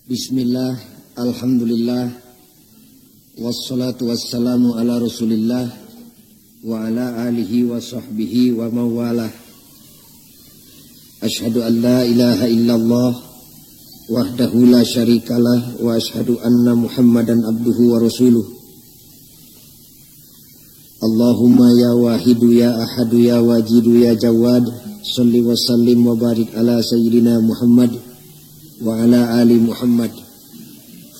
Bismillah, alhamdulillah, wassalatu wassalamu ala rasulillah wa ala alihi wa sahbihi wa mawalah. Ashhadu an la ilaha illallah wahdahu la syarikalah wa ashhadu anna muhammadan abduhu wa rasuluh. Allahumma ya wahidu ya ahadu ya wajidu ya jawad, salli wa sallim wa barik ala sayyidina Muhammad wa ala ali Muhammad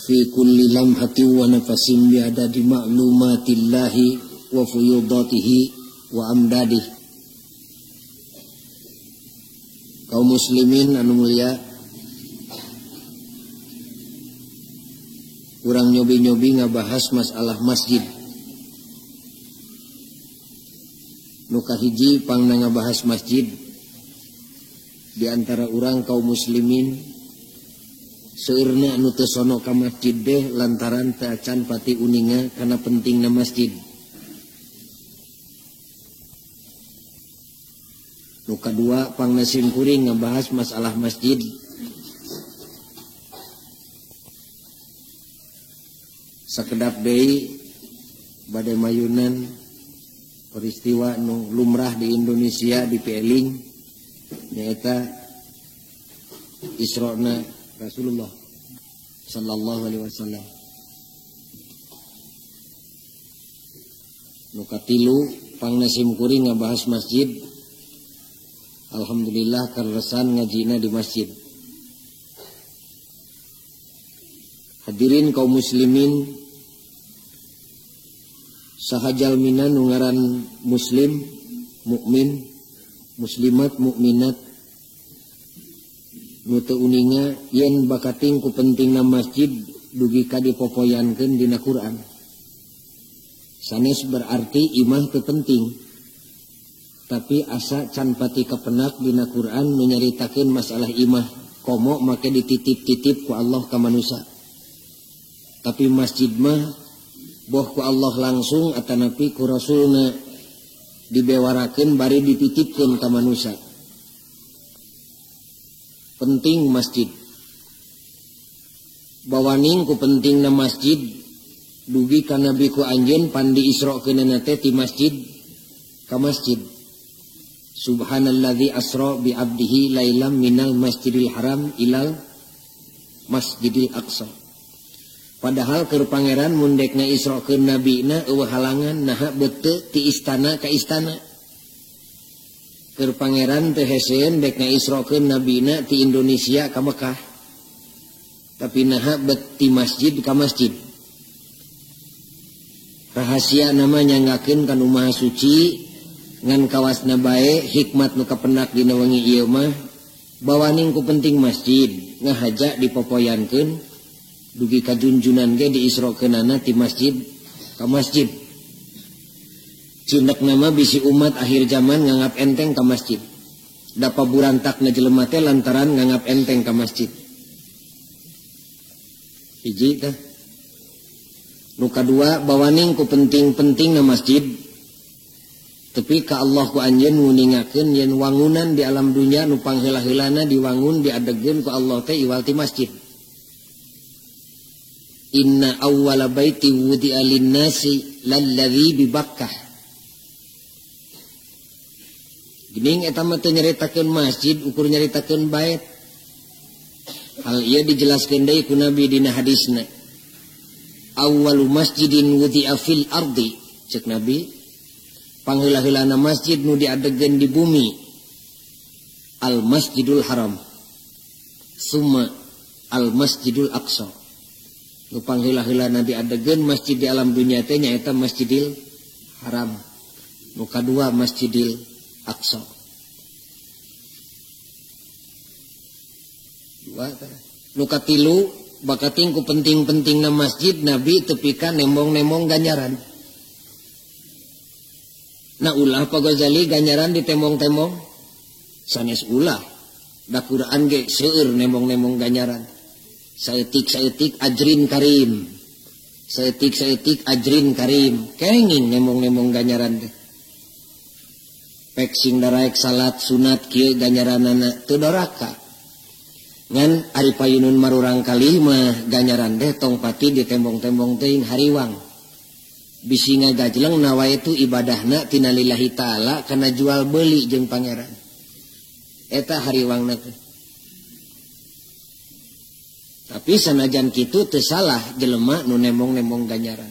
fi kulli lamhatin wa nafasin bi'adadi ma'lumatillahi wa fuyudatihi wa amdadih. Kaum muslimin anu mulia, kurang nyobi-nyobi ngabahas masalah masjid. Nu kahiji pangna ngabahas masjid di antara urang kaum muslimin seueurna anu teu sono ka masjid deh lantaran teu acan pati uninga kana pentingna masjid. Nu kadua pangna simkuring ngabahas masalah masjid. Sakedap deui bade mayunan peristiwa nu lumrah di Indonesia di Peling nyaeta Isrona Rasulullah sallallahu alaihi wasallam. Nu katilu pangna simkuring ngabahas masjid. Alhamdulillah karesan ngajina di masjid. Hadirin kaum muslimin, saha jalmina nu ngaran muslim, mukmin, muslimat, mukminat nu teu uninga yen bakating ku pentingna masjid dugi ka dipopoyankeun dina Quran. Sanes berarti imah teu penting, tapi asa can pati kapenak dina Quran nu nyaritakeun masalah imah komo make dititip-titip ku Allah ka manusa. Tapi masjid mah boh ku Allah langsung atanapi ku Rasulna dibewarakeun bari dititipkeun ka manusa. Penting masjid. Bawaning ku pentingna masjid dugi ka Nabi ku anjeun pandi isrokeunana teh ti masjid ka masjid. Subhanalladzi asra bi abdihi lailam minal masjidil haram ilal masjidil aqsa. Padahal keur pangeran mun dek ngaisrokeun nabina eueuh halangan naha beuteu ti istana ka istana. Keur pangeran teu heseun dek ngaisrokeun nabina ti Indonesia ka Mekah. Tapi naha bet ti masjid ka masjid. Rahasia nama nyanggakeun ka nu Maha Suci ngan kawasna bae hikmat nu kapendak dina wengi ieu mah bawaning ku penting masjid ngahaja dipopoyankeun dugi ka junjunan ge diisrokeunana ti masjid ka masjid. Cindak nama bisi umat akhir zaman nganggap enteng ka masjid. Dapa burantakna jelema teh lantaran nganggap enteng ka masjid. Hiji tah. Nu kadua bawaning ku penting-pentingna masjid. Tapi ka Allah ku anjeun nguningakeun yen wangunan di alam dunya nu pangheula-heulana diwangun diadegeun ku Allah teh iwal ti masjid. Inna awwala baiti wudi'a lin-nasi lalladzi bi Bakkah. Geuning eta mah teu nyaritakeun masjid, ukur nyaritakeun bait. Hal ieu dijelaskeun deui ku Nabi dina hadisna. Awwalu masjidin wudi'a fil ardi, cek Nabi, pangheula-heulana masjid nu diadegeun di bumi al Masjidul Haram, summa al Masjidul Aqsa. Nu pangheula-heulana diadegeun masjid di alam dunia teh nyaeta Masjidil Haram, nu kadua Masjidil Aqsa. Dua teh. Nu katilu bakating ku penting-pentingna masjid Nabi tepi ka nembong-nembong ganjaran. Nah ulah Pak Ghazali ganjaran ditembong-tembong sanes ulah. Da Quran ge seueur nembong-nembong ganjaran. Saeutik-saeutik ajrin karim. Saeutik-saeutik ajrin karim. Kenging nembong-nembong ganjaran teh. Pek sing daraek salat sunat kieu ganjaranana teu doraka. Ngan ari payunun marurang kali mah ganjaran teh tong pati ditembong-tembong teuing hariwang. Bisi ngagajleng nawaitu ibadahna tina lillahi ta'ala kana jual beli jeung pangeran. Eta hariwangna teh. Tapi sanajan kitu teu salah jelema nu nembong-nembong ganjaran.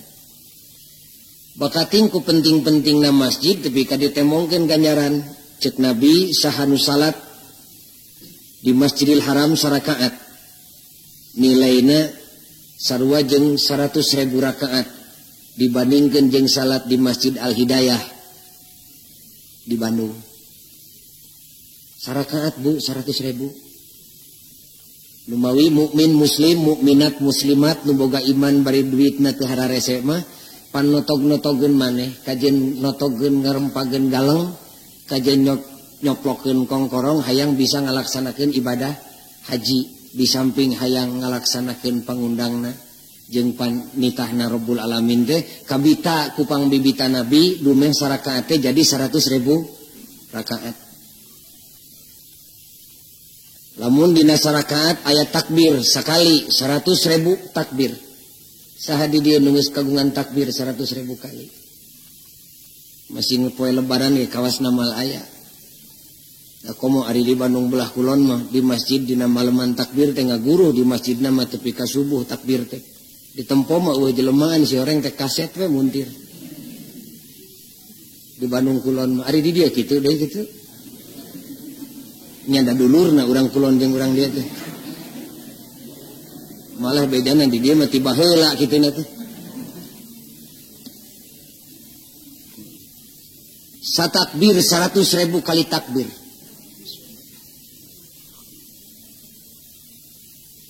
Bakating ku penting-pentingna masjid tepi ka ditembongkeun ganjaran. Cek Nabi saha nu salat di Masjidil Haram sarakaat nilaina sarua jeung 100.000 rakaat dibandingkeun jeung salat di Masjid Al Hidayah di Bandung. Sarakaat bu 100.000. Lumawi mukmin muslim mukminat muslimat nu boga iman bari duitna teu hararese mah pan notog-notogeun maneh kajen notogeun ngarempageun galeng kajen nyoplokeun kongkorong hayang bisa ngalaksanakeun ibadah haji di samping hayang ngalaksanakeun pangundangna jeung panitahna Rabbul Alamin teh kabita kupang bibita Nabi dumeh sarakaat teh jadi 100.000 rakaat. Lamun dina sarakaat aya takbir sakali 100.000 takbir. Saha di dieu nu geus kagungan takbir 100.000 kali. Masih ngepoe lebaran ge kawas namal aya. Da komo ari di Bandung belah kulon mah di masjid dina maleman takbir teh ngaguru di masjidna mah tepi ka subuh takbir teh. Ditempo mah eueuh jelemaan si oreng teh kaset we muntir. Di Bandung kulon mah ari di dieu kitu deui kitu. Nya da dulurna urang kulon jeung urang dieu teh. Malah bedana di dieu mah tiba heula kituna teh. Satakbir 100.000 kali takbir.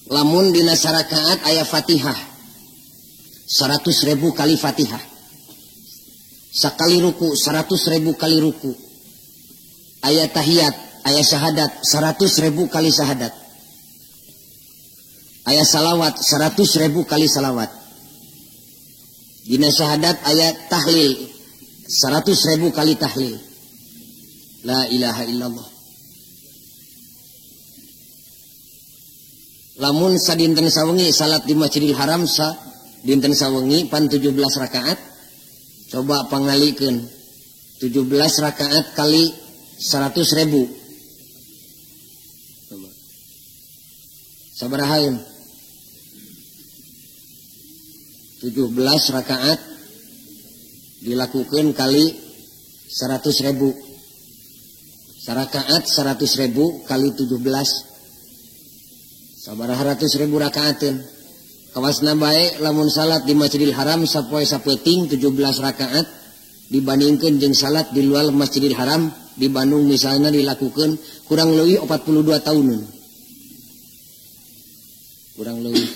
Lamun dina sarakaat aya Fatihah 100.000 kali Fatihah. Sakali ruku 100.000 kali ruku. Aya tahiyat, aya syahadat 100.000 kali syahadat. Aya salawat 100.000 kali salawat. Dina syahadat aya tahlil 100.000 kali tahlil. La ilaha illallah. Lamun sadinten sawengi salat di Masjidil Haram sa dinten sawengi pan 17 rakaat. Coba pangalikeun 17 rakaat kali 100.000. Coba. Sabaraha? 17 rakaat dilakukan kali 100.000. Sarakaat 100.000 kali 17. Sabaraha ratus ribu rakaateun. Kawasna bae lamun salat di Masjidil Haram sapoe sapeuting 17 rakaat dibandingkeun jeung salat di luar Masjidil Haram di Bandung misalnya dilakukan kurang leuwih 42 tahunan. Kurang leuwih.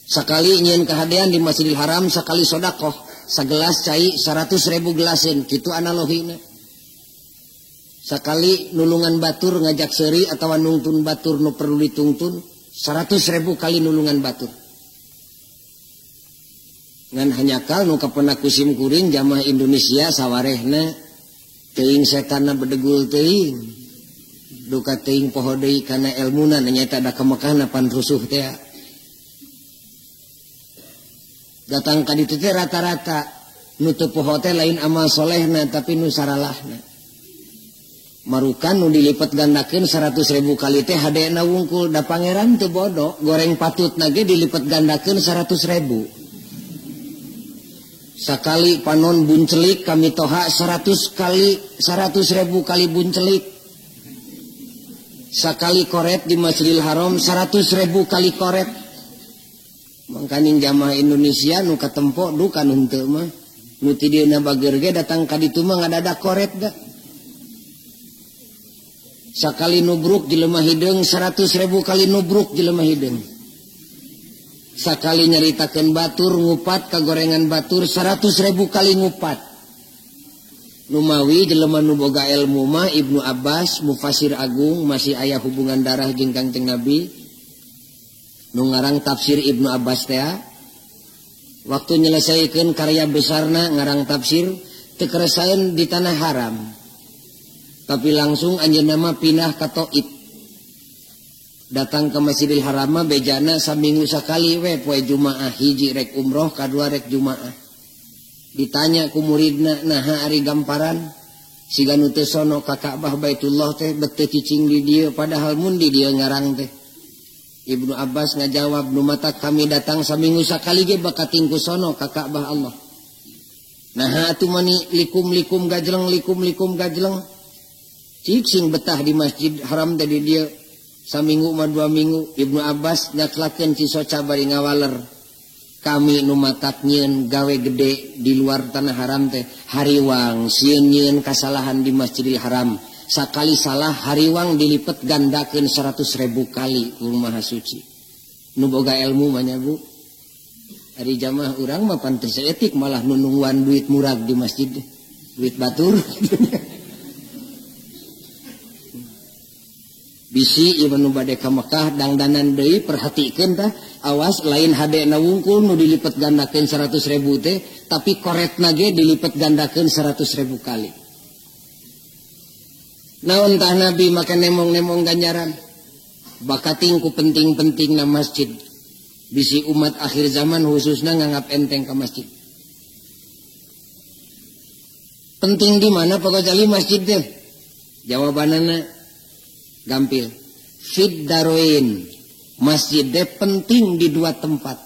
Sakali nyieun kahadean di Masjidil Haram sakali sodakoh sagelas cai 100.000 gelaseun kitu analogina. Sakali nulungan batur ngajak seuri atawa nungtun batur nu perlu ditungtun 100.000 kali nulungan batur. Ngan hanyakal nu kapenak kusim kuring jamaah Indonesia sawarehna teuing setanna bedegul teuing. Duka teuing poho deui kana elmuna nyaeta da ka Mekahna pan rusuh teh. Datang ka ditu teh rata-rata nu teu poho teh lain amal solehna tapi nu saralahna. Marukan nu dilipat gandakeun 100.000 kali teh hadena wungkul da pangeran teu bodoh goreng patutna ge dilipat gandakeun 100.000. Sakali panon buncelik kami toha 100 kali 100.000 kali buncelik. Sakali koret di Masjidil Haram 100.000 kali koret. Mangkaning jamaah Indonesia nu katempo duka nu henteu mah nu ti dieuna bager ge datang ka ditu mah ngadadak koret da. Sakali nubruk jelema hideung 100.000 kali nubruk jelema hideung. Sakali nyaritakeun batur ngupat kagorengan batur 100.000 kali ngupat. Numawi jelema nu boga ilmu mah Ibnu Abbas mufasir agung masih aya hubungan darah jeung Kangjeng Nabi. Nu ngarang tafsir Ibnu Abbas teh waktu nyelesaikeun karya besarna ngarang tafsir teu keresaeun di tanah haram. Tapi langsung anjeunna mah pindah ka Taif. Datang ke Masjidil Haram mah bejana saminggu sakali we poe Jumaah, hiji rek umroh, kadua rek Jumaah. Ditanya ku muridna, naha ari gamparan siga nu teu sono ka Ka'bah Baitullah teh bet teu cicing di dieu padahal mun di dieu ngarang teh. Ibnu Abbas ngajawab, nu mata kami datang saminggu sakali ge bakating ku sono ka Ka'bah Allah. Naha atuh mani likum-likum gajleng likum-likum gajleng. Cik sing betah di Masjid Haram teh di dieu saminggu mah 2 minggu. Ibnu Abbas nyaklakeun cisoca bari ngawaler. Kami nu matak nyieun gawe gede di luar tanah haram teh hariwang sieun nyieun kasalahan di Masjidil Haram. Sakali salah hariwang dilipet gandakeun 100.000 kali ku Maha Suci. Nu boga ilmu mah nya Bu. Ari jamaah urang mah pantes etik malah nu nungguan duit murag di masjid, duit batur. Bisi ieu nu bade ka Mekah dangdanan deui perhatikeun tah, awas lain hadena wungkul nu dilipet gandakeun 100.000 teh, tapi koretna ge dilipet gandakeun 100.000 kali. Naon tah Nabi make nemong-nemong ganjaran? Bakating ku penting-pentingna masjid. Bisi umat akhir zaman khususna nganggap enteng ka masjid. Penting di mana Pak Ghazali masjid teh? Jawabanana gampil. Fid daroin. Masjid teh penting di 2 tempat.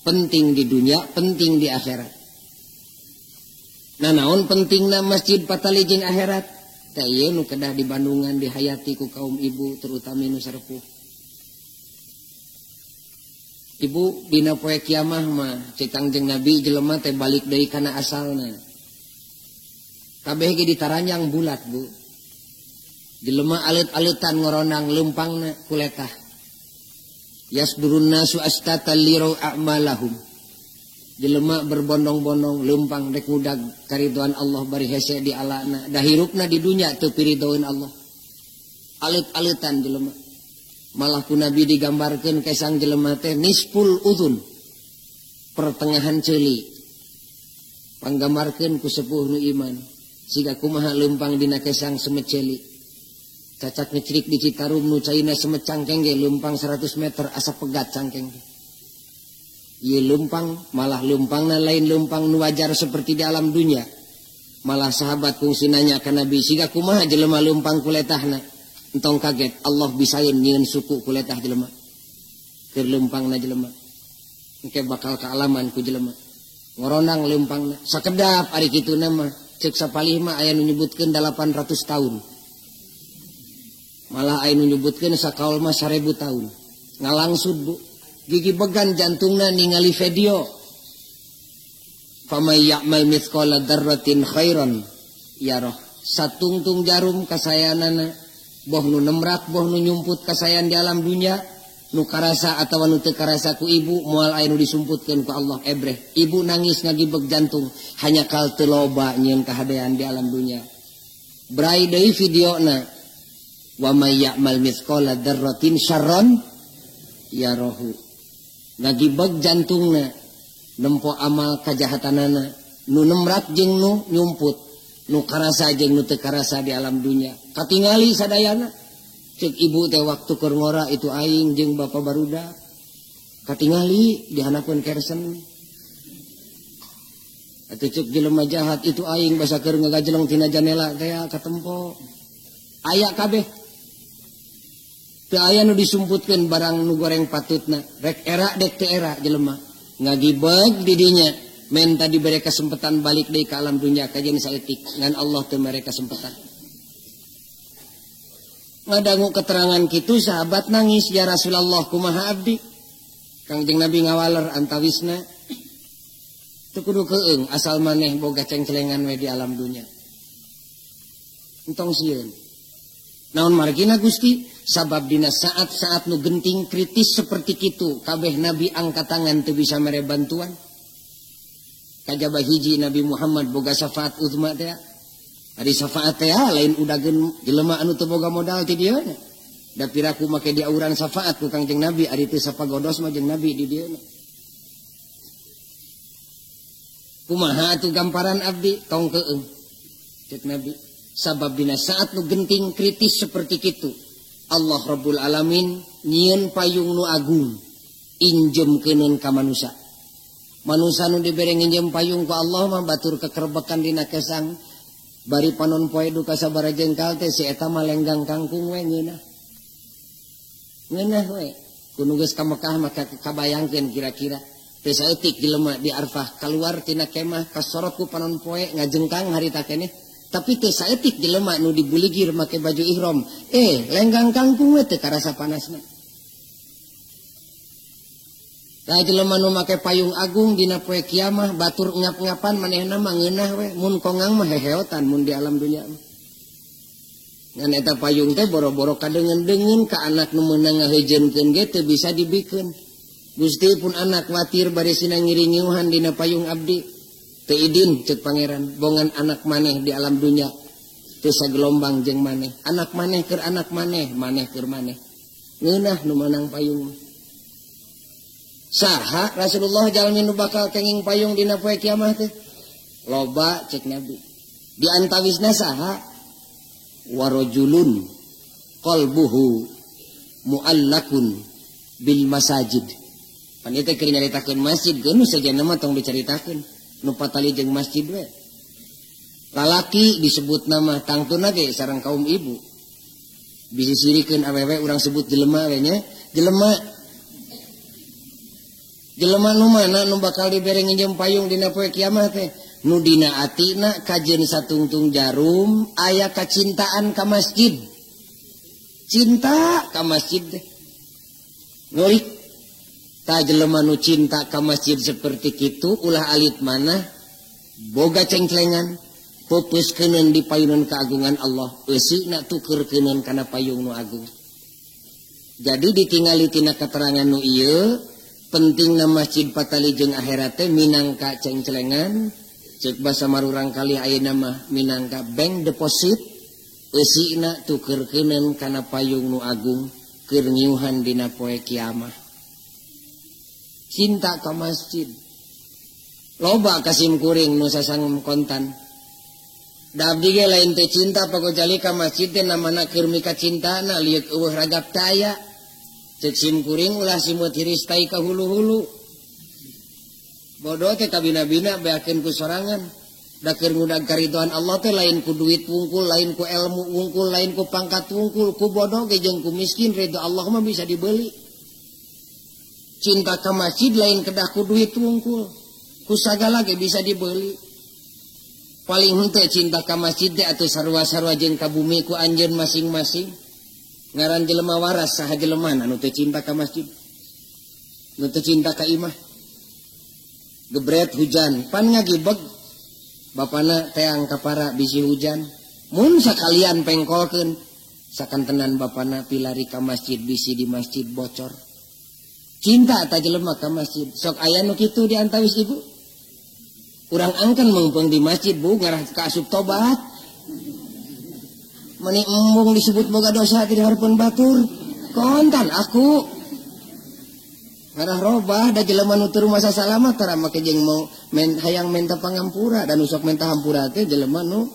Penting di dunia, penting di akhirat. Nah naon pentingna masjid patali jeung akhirat? Teh ieu nu kedah di Bandungan dihayati ku kaum ibu terutama nu sarepuh. Ibu dina poe kiamah mah cek Kangjeng Nabi jelema teh balik deui kana asalna. Kabeh ge ditaranjang bulat, Bu. Jelema alet-aletan ngoronang leumpangna kuletah. Yasdurun nasu astata lirau a'malahum. Jelema berbondong-bondong leumpang rek ngudag karidoan Allah bari hese di alana. Da hirupna di dunya teu piridoeun Allah. Alet-aletan jelema. Malah ku Nabi digambarkeun kesang jelema teh nisful udhun. Pertengahan ceuli. Panggambarkeun ku sepuh nu iman. Siga kumaha leumpang dina kesang semet ceuli. Cacak ngecrik di Citarum nu caina semet cangkeng ge leumpang 100 meter asa pegat cangkeng. Ieu leumpang malah leumpangna lain leumpang nu wajar seperti di alam dunia. Malah sahabat kungsi nanya ka Nabi, siga kumaha jelema leumpang kuletahna? Entong kaget, Allah bisaeun nyieun suku kuletah jelema. Keur leumpangna jelema. Engke bakal kaalaman ku jelema. Ngoronang leumpangna. Sakedap ari kituna mah ceuk sapalih mah aya nu nyebutkeun 800 tahun. Malah aya nu nyebutkeun sakaul mah 1000 tahun. Ngalangsud Bu. Gigi began jantungna ningali video. Famay ya'mal mithqala dzarratin khairan yarah. Satungtung jarum kasayanana, boh nu nemrak boh nu nyumput kasayan di alam dunia, nu karasa atawa nu teu karasa ku ibu moal aya nu disumputkeun ku Allah ebreh. Ibu nangis ngagibeg jantung hanya kal teu loba nyieun kahadean di alam dunia. Brai deui videona. Wa may ya'mal mithqala dzarratin syarran yarahu. Ngagibeg jantungna nempo amal kajahatanana, nu nemrak jeung nu nyumput, nu karasa jeung nu teu karasa di alam dunia. Katingali sadayana. Ceuk ibu teh waktu keur ngora itu aing jeung bapa barudak. Katingali dihanakeun kersen. Atuh ceuk jelema jahat itu aing basa keur ngagajeleng tina janela teh katempo. Aya kabeh. Teu aya nu disumputkeun barang nu goreng patutna, rek era dek teu era jelema. Ngagibeg di dinya, menta diberi kesempatan balik deui ka alam dunia kajeun saeutik, ngan Allah teu mere kesempatan. Ngadangu keterangan kitu sahabat nangis, ya Rasulullah kumaha abdi? Kangjeng Nabi ngawaler antawisna teu kudu keung asal maneh boga cengcelengan we di alam dunia. Entong sieun. Naon margina Gusti? Sabab dina saat-saat nu genting kritis seperti kitu kabeh nabi angkat tangan teu bisa mere bantuan. Kajaba hiji Nabi Muhammad boga syafaat uzma teh. Ari syafaat teh lain udageun jelema anu teu boga modal ti dieu nya. Da piraku make diauran syafaat ku Kangjeng Nabi ari teu sapagodos mah jeung Nabi di dieu. Kumaha atuh gamparan abdi tong keung. Ceuk Nabi. Sabab dina saat nu genting kritis seperti kitu Allah Rabbul Alamin nyieun payung nu agung injemkeuneun ka manusa. Manusa nu dibere nginjem payung ku Allah mah batur kekerbekan dina kesang bari panon poe duka sabaraha jengkal teh si eta mah lenggang kangkung we ngeunah. Ngeunah we. Ku nu geus ka Mekah mah kabayangkeun kira-kira. Teu saeutik jelema di Arfah kaluar tina kemah kasorot ku panon poe ngajengkang harita keneh. Tapi teu saeutik jelema nu dibuligir make baju ihram, lenggang kangkung we teu karasa panasna. Tah jelema nu make payung agung dina poe kiamah batur ngap-ngapan manehna mah ngeunah we, mun kongang mah heheotan mun di alam dunya mah. Ngan eta payung teh boro-boro kadeungeun-deungeun ka anak nu meunang ngaheujeunkeun ge teu bisa dibikeun. Gusti pun anak watir bari sina ngiringiuhan dina payung abdi. Teu idin ceuk pangeran, bongan anak maneh di alam dunya teu sagelombang jeung maneh. Anak maneh keur anak maneh, maneh keur maneh. Ngeunah nu meunang payung. Saha Rasulullah jalmi nu bakal kenging payung dina poe kiamah teh? Loba cek Nabi. Di antawisna saha? Warajulun qalbuhu muallakun bil masajid. Pan ieu teh keur nyaritakeun masjid geus nu sejenna mah tong dicaritakeun. Nu patali jeung masjid we. Lalaki disebut nama tangtuna ge sareng kaum ibu. Bisi sirikeun awewe urang sebut jelema we nya. Jelema jelema nu mana nu bakal dibere nginjem payung dina poe kiamah teh? Nu dina atina kajeun satungtung jarum aya kacintaan ka masjid. Cinta ka masjid teh. Ngulik tah jelema nu cinta ka masjid seperti kitu ulah alit mana boga cengklengan peupeuskeun di payunan keagungan Allah eusina tukeurkeuneun kana payung nu agung. Jadi ditingali tina keterangan nu ieu pentingna masjid patali jeung akhirat teh minangka cengcelengan ceuk basa marurang kali ayeuna mah minangka bank deposit eusina tukeurkeuneun kana payung nu agung keur ngiuhan dina poe kiamah. Cinta ka masjid. Loba kasim kuring nu sasangem kontan. Da abdi ge lain teh cinta pagojali ka masjid teh namana keur mika cintana lieuk eueuh ragap teh aya. Ceuk sim kuring ulah simut hiris tai ka hulu-hulu. Bodoh teh kabina-bina beakeun ku sorangan. Da keur ngudag karidoan Allah teh lain ku duit wungkul, lain ku ilmu wungkul, lain ku pangkat wungkul, ku bodoh ge jeung ku miskin ridho Allah mah bisa dibeli. Cinta ka masjid lain kedah ku duit wungkul, ku sagala ge bisa dibeli. Paling henteu cinta ka masjid teh atuh sarua-sarua jeung ka bumi ku anjeun masing-masing. Ngaran jelema waras saha jelema anu teu cinta ka masjid, nu teu cinta ka imah. Gebret hujan pan ngagibeg bapana teang kapara bisi hujan. Mun sakalian pengkolkeun sakantenan bapana pilari ka masjid bisi di masjid bocor. Cinta ta jelema ka masjid. Sok aya nu kitu di antawis ibu. Urang angken meungpeung di masjid bu ngarah ka asup tobat. Meni embung disebut boga dosa di hareupeun batur. Kontan aku. Ngarah robah da jelema nu teu rumasa salamat tara make jeung mau hayang menta pangampura dan nu sok menta hampura teh jelema nu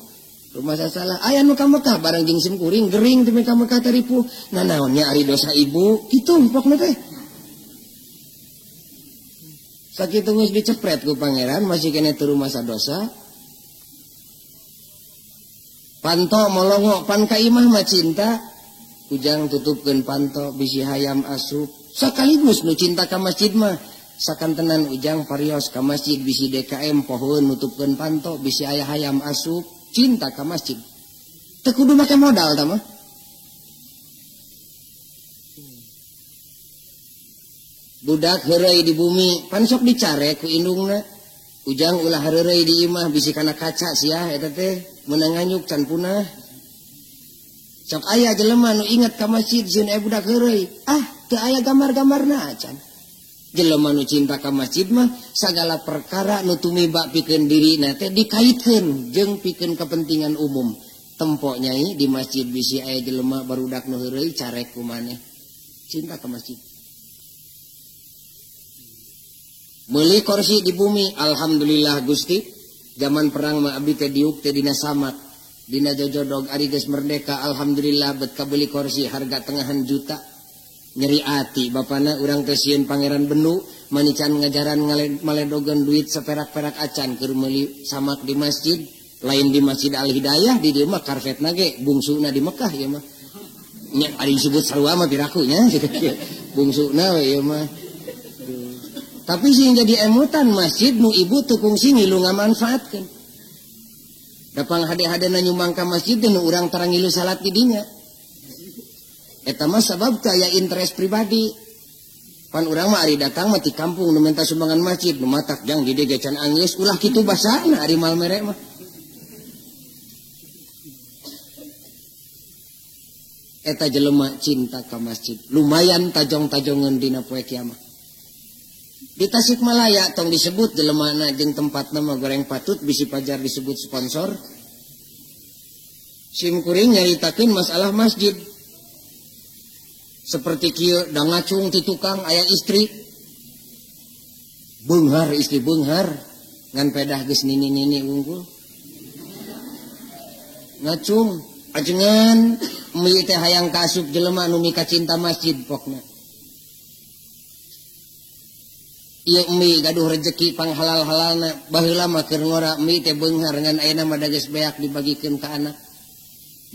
rumasa salah. Aya nu ka Mekah bareng jeung sim kuring gering teh ka Mekah teh ripuh. Nah naon nya ari dosa ibu kitu pokna teh. Sakitu geus dicepret ku pangeran masih kene teu rumasa dosa. Panto molongo pan ka imah mah cinta. Ujang tutupkeun panto bisi hayam asup. Sakaligus nu cinta ka masjid mah sakantenan ujang parios ka masjid bisi DKM pohoeun nutupkeun panto bisi aya hayam asup. Cinta ka masjid. Teu kudu make modal tah mah. Budak heureuy di bumi pan sok dicare ku indungna. Ujang ulah heureuy di imah bisi kana kaca sia eta teh meunang nganyuk can punah. Sok aya jelema nu inget ka masjid sieun aya budak heureuy. Ah, teu aya gambar-gambarna acan. Jelema nu cinta ka masjid mah sagala perkara nu tumiba pikeun dirina teh dikaitkeun jeung pikeun kepentingan umum. Tempo nyai di masjid bisi aya jelema barudak nu heureuy carek ku maneh. Cinta ka masjid. Meuli kursi di bumi, alhamdulillah Gusti. Zaman perang mah abdi teh diuk teh dina samak. Dina jojodog ari geus merdeka alhamdulillah bet kabeuli kursi harga tengahan juta. Nyeri ati bapana urang teh sieun Pangeran Bendu manican ngajaran maledogeun duit seperak-perak acan keur meuli samak di masjid. Lain di Masjid Al Hidayah di dieu mah karpetna ge bungsuna di Mekah ieu mah. Nya ari disebut sarua mah piraku nya. Bungsuna we ieu mah. Tapi sing jadi emutan masjid nu ibu teu kungsi ngilu ngamanfaatkeun. Da panghade-hadena nyumbang ka masjid teh nu urang tara ngilu salat di dinya. Eta mah sabab teu aya interest pribadi. Pan urang mah ari datang mah ti kampung nu minta sumbangan masjid nu matak jang di dieu ge can anggeus ulah kitu basana ari mal mere mah. Eta jelema cinta ka masjid lumayan tajong-tajongeun dina poe kiamat. Di Tasikmalaya tong disebut jelemana jeung tempatna mah goreng patut bisi pajar disebut sponsor. Sim kuring nyaritakeun masalah masjid. Seperti kieu da ngacung ti tukang aya istri. Beunghar istri beunghar ngan pedah geus nini-nini wungkul. Ngacung ajengan mi teh hayang kaasup jelema nu mika cinta masjid pokna. Ieu mi gaduh rejeki panghalal-halalna baheula mah keur ngora mi teh beunghar ngan ayeuna mah da geus beak dibagikeun ka anak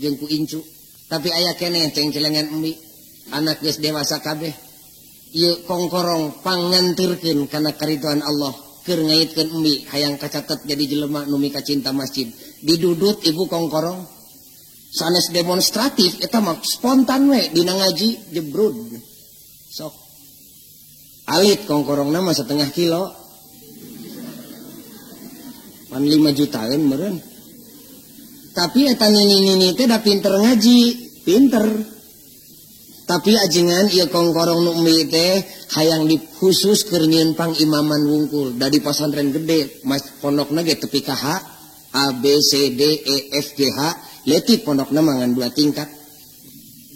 jeung ku incu. Tapi aya keneh cengcelengan mi anak geus dewasa kabeh. Ieu kongkorong pangantirkeun kana karituan Allah keur ngaitkeun mi hayang kacatet jadi jelema nu mika cinta masjid. Didudut ibu kongkorong sanes demonstratif eta mah spontan we dina ngaji jebrud sok alit kongkorongna mah setengah kilo pan 5 jutaan meureun. Tapi eta nini-nini teh da pinter ngaji pinter. Tapi ajengan ieu kongkorong nu mi teh hayang dikhusus keur nyieun pangimaman wungkul da di pasantren gede mas pondokna ge tepi ka H A B C D E F G H letik pondokna mah ngan 2 tingkat.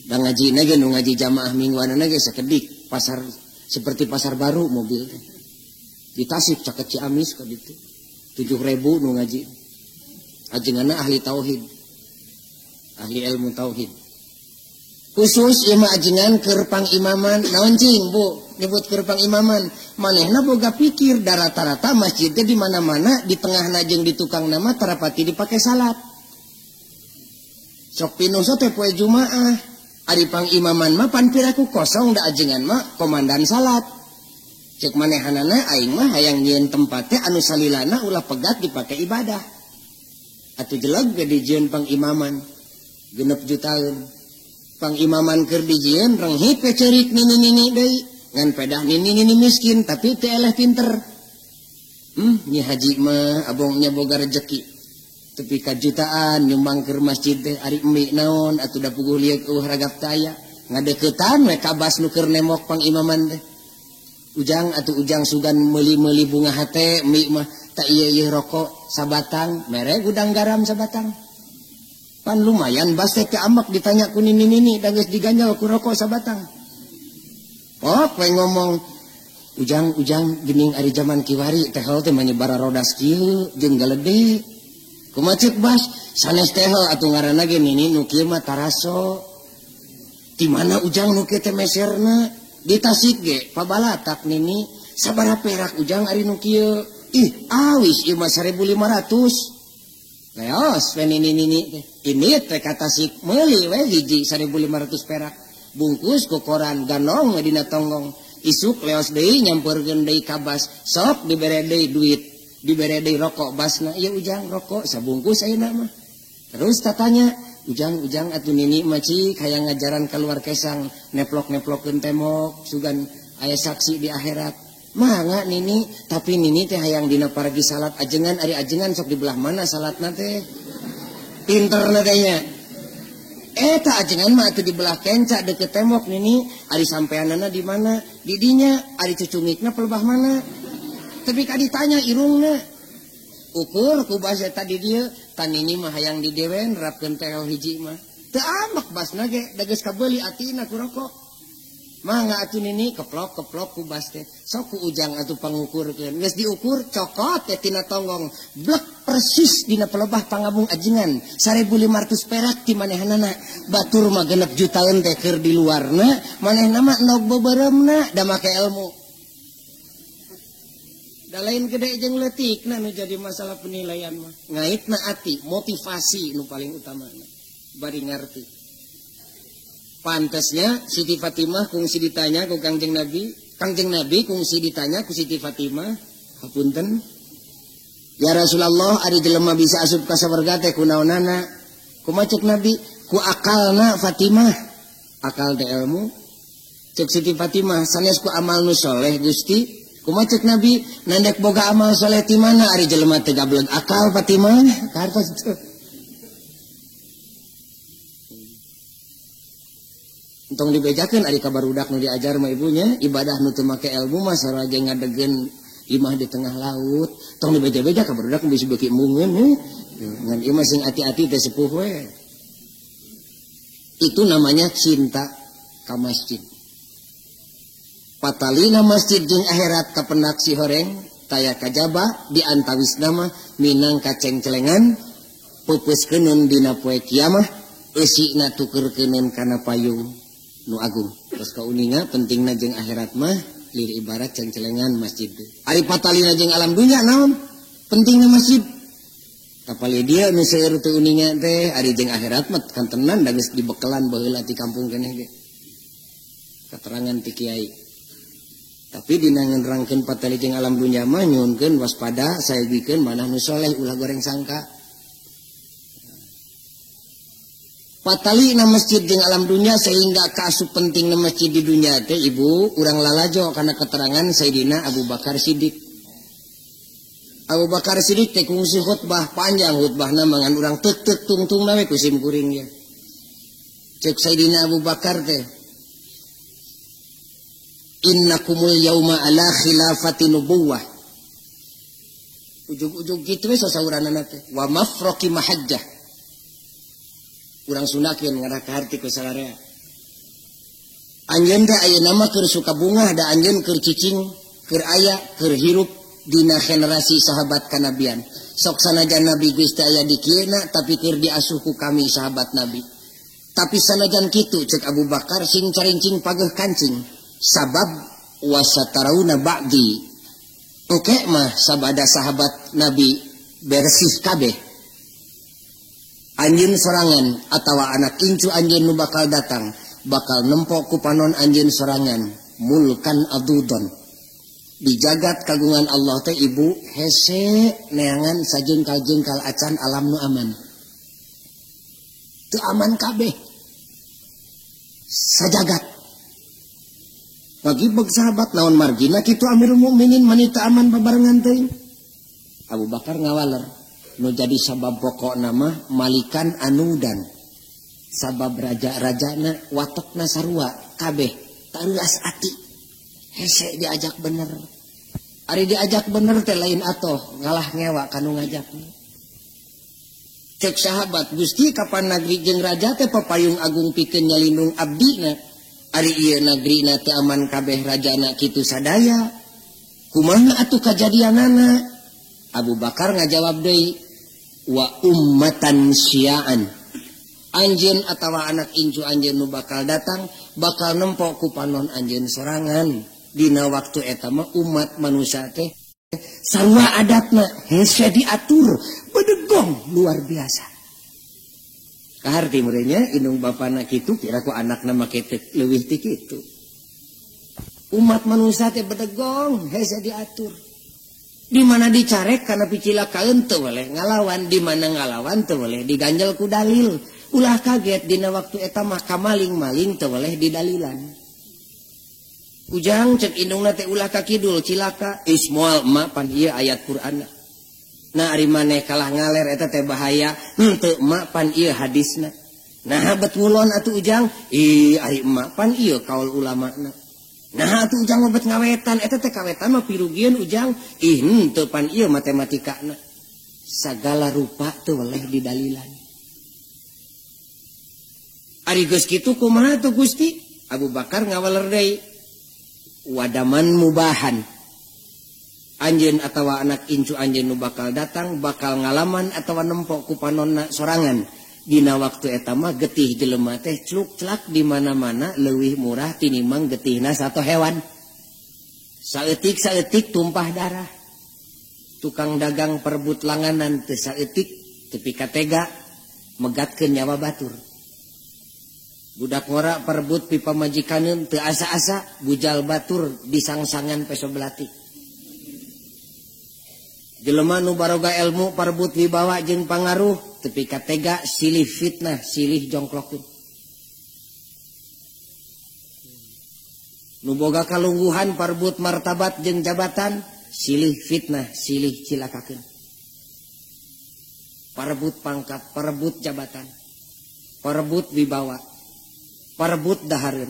Da ngajina ge nu ngaji jamaah mingguanna ge sakedik pasar seperti pasar baru mobil teh. Di Tasik caket Ciamis ka ditu. 7.000 nu ngaji. Ajenganna ahli tauhid. Ahli ilmu tauhid. Khusus ieu mah ajengan keur pangimaman. Naon cing Bu nyebut keur pangimaman? Manehna boga pikir da rata-rata masjid teh di mana-mana di tengahna jeung di tukangna mah tarapati dipake salat. Sok pinuh teh poe Jumaah. Ari pangimaman mah pan piraku kosong da ajengan mah komandan salat. Cek manehanana aing mah hayang nyieun tempat teh anu salilana ulah pegat dipake ibadah. Atuh jeleg ge dijieun pangimaman 6 jutaan. Pangimaman keur dijieun renghit we ceurik nini-nini deui. Ngan pedah nini-nini miskin tapi teu eleh pinter. Nyi haji mah abongnya boga rejeki. Tepi ka jutaan nyumbang ke masjid teh ari emi naon atuh da puguh lieuk eueuh ragap teh aya ngadeukeutan we kabas nu keur nemok pangimaman teh. Ujang atuh ujang sugan meuli-meuli bunga hate emi mah ta ieu ieu rokok sabatang mere gudang garam sabatang. Pan lumayan bas teh ambek ditanya ku nini-nini da geus diganjal ku rokok sabatang. Oh we ngomong ujang-ujang geuning ari jaman kiwari teh teh manyebar rodas kieu jeung galede. Kumaha ceuk bas sanes teh atuh ngaranna ge nini nu kieu mah taraso. Di mana ujang nu kieu teh meserna? Di Tasik ge pabalatak nini sabaraha perak ujang ari nu kieu. Ih awis ieu mah 1.500. Leos we nini nini teh. Ini teh ka Tasik meuli we hiji 1.500 perak. Bungkus ku koran ganong we dina tonggong. Isuk leos deui nyampeurkeun deui ka bas. Sok dibere deui duit. Dibere deui rokok basna ieu ujang rokok sabungkus ayeuna mah. Terus tatanya ujang-ujang atuh nini mah cik hayang ngajaran keluar kesang neplok-neplokeun tembok sugan aya saksi di akhirat. Mangga nini tapi nini teh hayang dina paragi salat ajengan ari ajengan sok di belah mana salatna teh. Pinterna teh nya. Eta ajengan mah atuh di belah kenca deket tembok nini ari sampeanana di mana? Di dinya ari cucungikna pelebah mana? Tapi ka ditanya irungna ukur ku basa tadi dieu tanini mah hayang di dewen rapkeun teh hiji mah teu amak basna ge da geus kabeuli atina ku rokok. Mangga atuh nini keplok-keplok ku bas teh. Sok ku ujang atuh pangukurkeun. Geus diukur cokot teh tina tonggong. Blek persis dina pelebah pangabung ajengan. 1500 perak ti manehanana. Batur mah 6 jutaan teh keur di luarna, manehna mah endog beubeuremna da make ilmu. Da lain gede jeung leutikna nu jadi masalah penilaian mah. Ngaitna ati, motivasi nu paling utamana. Bari ngarti. Pantasnya Siti Fatimah kungsi ditanya ku Kangjeng Nabi, Kangjeng Nabi kungsi ditanya ku Siti Fatimah, hapunten. Ya Rasulullah, ari jelema bisa asup ka sawarga teh kunaonana? Kumaha cek Nabi? Ku akalna Fatimah. Akal teh ilmu. Cek Siti Fatimah, sanes ku amal nu soleh Gusti. Kumaha cek Nabi? Nandek boga amal soleh ti mana? Ari jelema teh gableg akal Fatimah. Kartos teu. Entong dibejakeun ari ka barudak nu diajar mah ibunya ibadah nu teu make ilmu mah sarua ge ngadegen imah di tengah laut. Tong dibeja-beja ka barudak bisi beuki embungeun ngan ieu mah sing ati-ati teh sepuh we. Itu namanya cinta ka masjid. Patalina masjid jeung akhirat kapendak si horeng taya kajaba di antawisna mah minangka cengcelengan peupeuskeunun dina poe kiamah eusina tukerkeunun kana payung nu agung. Terus kauninga pentingna jeung akhirat mah lir ibarat cengcelengan masjid. Ari patalina jeung alam dunya naon? Pentingna masjid. Tapali dia nu seueur teu uninga teh ari jeung akhirat mah kantenan da geus dibekelan baheula ti kampung keneh ge. Keterangan ti kiai. Tapi dina ngenerangkeun patali jeung alam dunya mah nyuhunkeun waspada sayogikeun manah nu soleh ulah goreng sangka. Patali na masjid jeung alam dunia sehingga kaasup penting na masjid di dunia teh ibu urang lalajo karena keterangan Sayyidina Abu Bakar Siddiq. Abu Bakar Siddiq teh kungsi khutbah panjang khutbahna mangan urang tek-tek tungtungna we ku sim kuring ya. Cek Sayyidina Abu Bakar teh innakumul yauma ala khilafati nubuwah. Ujug-ujug kitu we sasauranana teh wa mafraqi mahajjah. Urang Sundakeun ngarah ka harti ku sararea. Anjeun teh ayeuna mah keur suka bungah da anjeun keur cicing, keur aya, keur hirup dina generasi sahabat kanabian. Sok sanajan Nabi geus teu aya di kieuna tapi keur diasuh ku kami sahabat Nabi. Tapi sanajan kitu cek Abu Bakar sing carincing pageuh kancing. Sabab wasatarauna ba'di. Oke mah sabada sahabat Nabi bersih kabeh. Anjeun sorangan atawa anak incu anjeun nu bakal datang bakal nempok ku panon anjeun sorangan mulkan adudon. Di jagat kagungan Allah teh ibu hese neangan sajengkal-jengkal acan alam nu aman. Teu aman kabeh. Sajagat. Bagi beg sahabat naon margina kitu Amirul Mukminin manita aman babarengan teuing. Abu Bakar ngawaler. Nu jadi sabab pokok nama malikan anudan sabab raja-rajana watekna sarua kabeh tarulas ati hese diajak bener ari diajak bener teh lain atoh ngalah ngewa kanu ngajakna. Cek sahabat Gusti kapan nagri jeung raja teh papayung agung pikeun nyalindung abdina ari ieu nagrina teh aman kabeh rajana kitu sadaya kumaha atuh kajadianana? Abu Bakar ngajawab deui wa ummatan syia'an. Anjeun atawa anak incu anjeun nu bakal datang bakal nempok ku panon anjeun sorangan. Dina waktu eta mah umat manusia teh sarua adatna hese diatur bedegong luar biasa. Kaharti meureunnya indung bapana kitu kira ku anakna make leuwih ti kitu. Umat manusia teh bedegong hese diatur. Di mana dicarek karena picilakaeun teu weleh ngalawan, di mana ngalawan teu weleh diganjel ku dalil. Ulah kaget dina waktu eta mah kamaling-maling teu weleh didalilan. Ujang cek indungna teh ulah ka kidul cilaka, ismoal emak pan ieu ayat Qur'anna. Nah ari maneh kalah ngaler eta teh bahaya, henteu emak pan ieu hadisna. Nah bet ngulon atuh ujang, ih ari emak pan ieu kaul ulamana. Nah atuh ujang mah bet ngawetan eta teh kawetan mah pirugieun ujang, ih henteu pan ieu matematikana. Sagala rupa teu weleh didalilan. Ari geus kitu kumaha tuh Gusti? Abu Bakar ngawaler deui wadaman mubahan. Anjeun atawa anak incu anjeun nu bakal datang bakal ngalaman atawa nempok ku panonna sorangan. Dina waktu eta mah getih jelema teh cluk-clak di mana-mana leuwih murah tinimbang getihna satu hewan. Saeutik-saeutik tumpah darah. Tukang dagang perebut langanan teu saeutik tepi ka tega megatkeun nyawa batur. Budak ngora perebut pipa majikaneun teu asa-asa bujal batur disangsangan peso belati. Jelema nu baroga ilmu parebut wibawa jeung pangaruh tepi ka tega silih fitnah silih jongklokeun. Nu boga kalungguhan parebut martabat jeung jabatan silih fitnah silih cilakakeun. Parebut pangkat, parebut jabatan, parebut wibawa, parebut dahareun.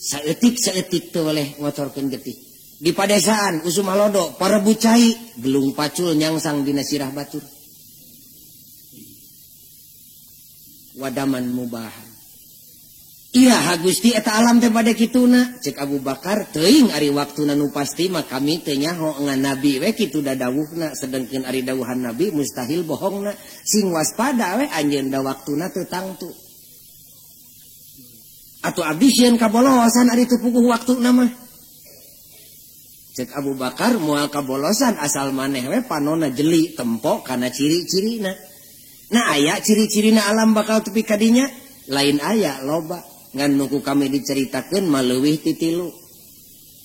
Saeutik-saeutik teu weleh ngocorkeun getih. Di padesaan usum halodo parebut cai gelung pacul nyangsang dina sirah batur. Wadaman mubahan. Iya Gusti eta alam teh bade kituna. Cek Abu Bakar teuing ari waktuna nu pasti mah kami teu nyaho ngan nabi we kitu dadawuhna sedengkeun ari dawuhan nabi mustahil bohongna. Sing waspada we anjeun da waktuna teu tangtu. Atuh abdi sieun kabolosan ari teu puguh waktuna mah. Cek Abu Bakar moal kabolosan asal maneh we panona jeli tempo kana ciri-cirina. Nah aya ciri-cirina alam bakal tepi kadinya lain aya loba ngan nu ku kami diceritakeun mah leuwih ti tilu.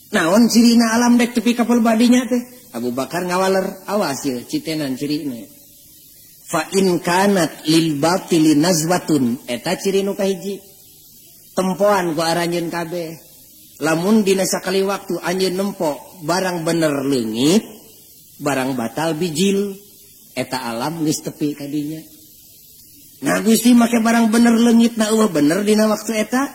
Naon cirina alam dek tepi ka badinya teh? Abu Bakar ngawaler awas ye citenan cirina. Fa in kanat lil batili nazwatun eta ciri nu kahiji. Tempoan ku aranjeun kabeh. Lamun dina sakali waktu anjeun nempo barang bener leungit, barang batal bijil, eta alam geus tepi kadinya. Nah Gusti make barang bener leungit na eueuh bener dina waktu eta?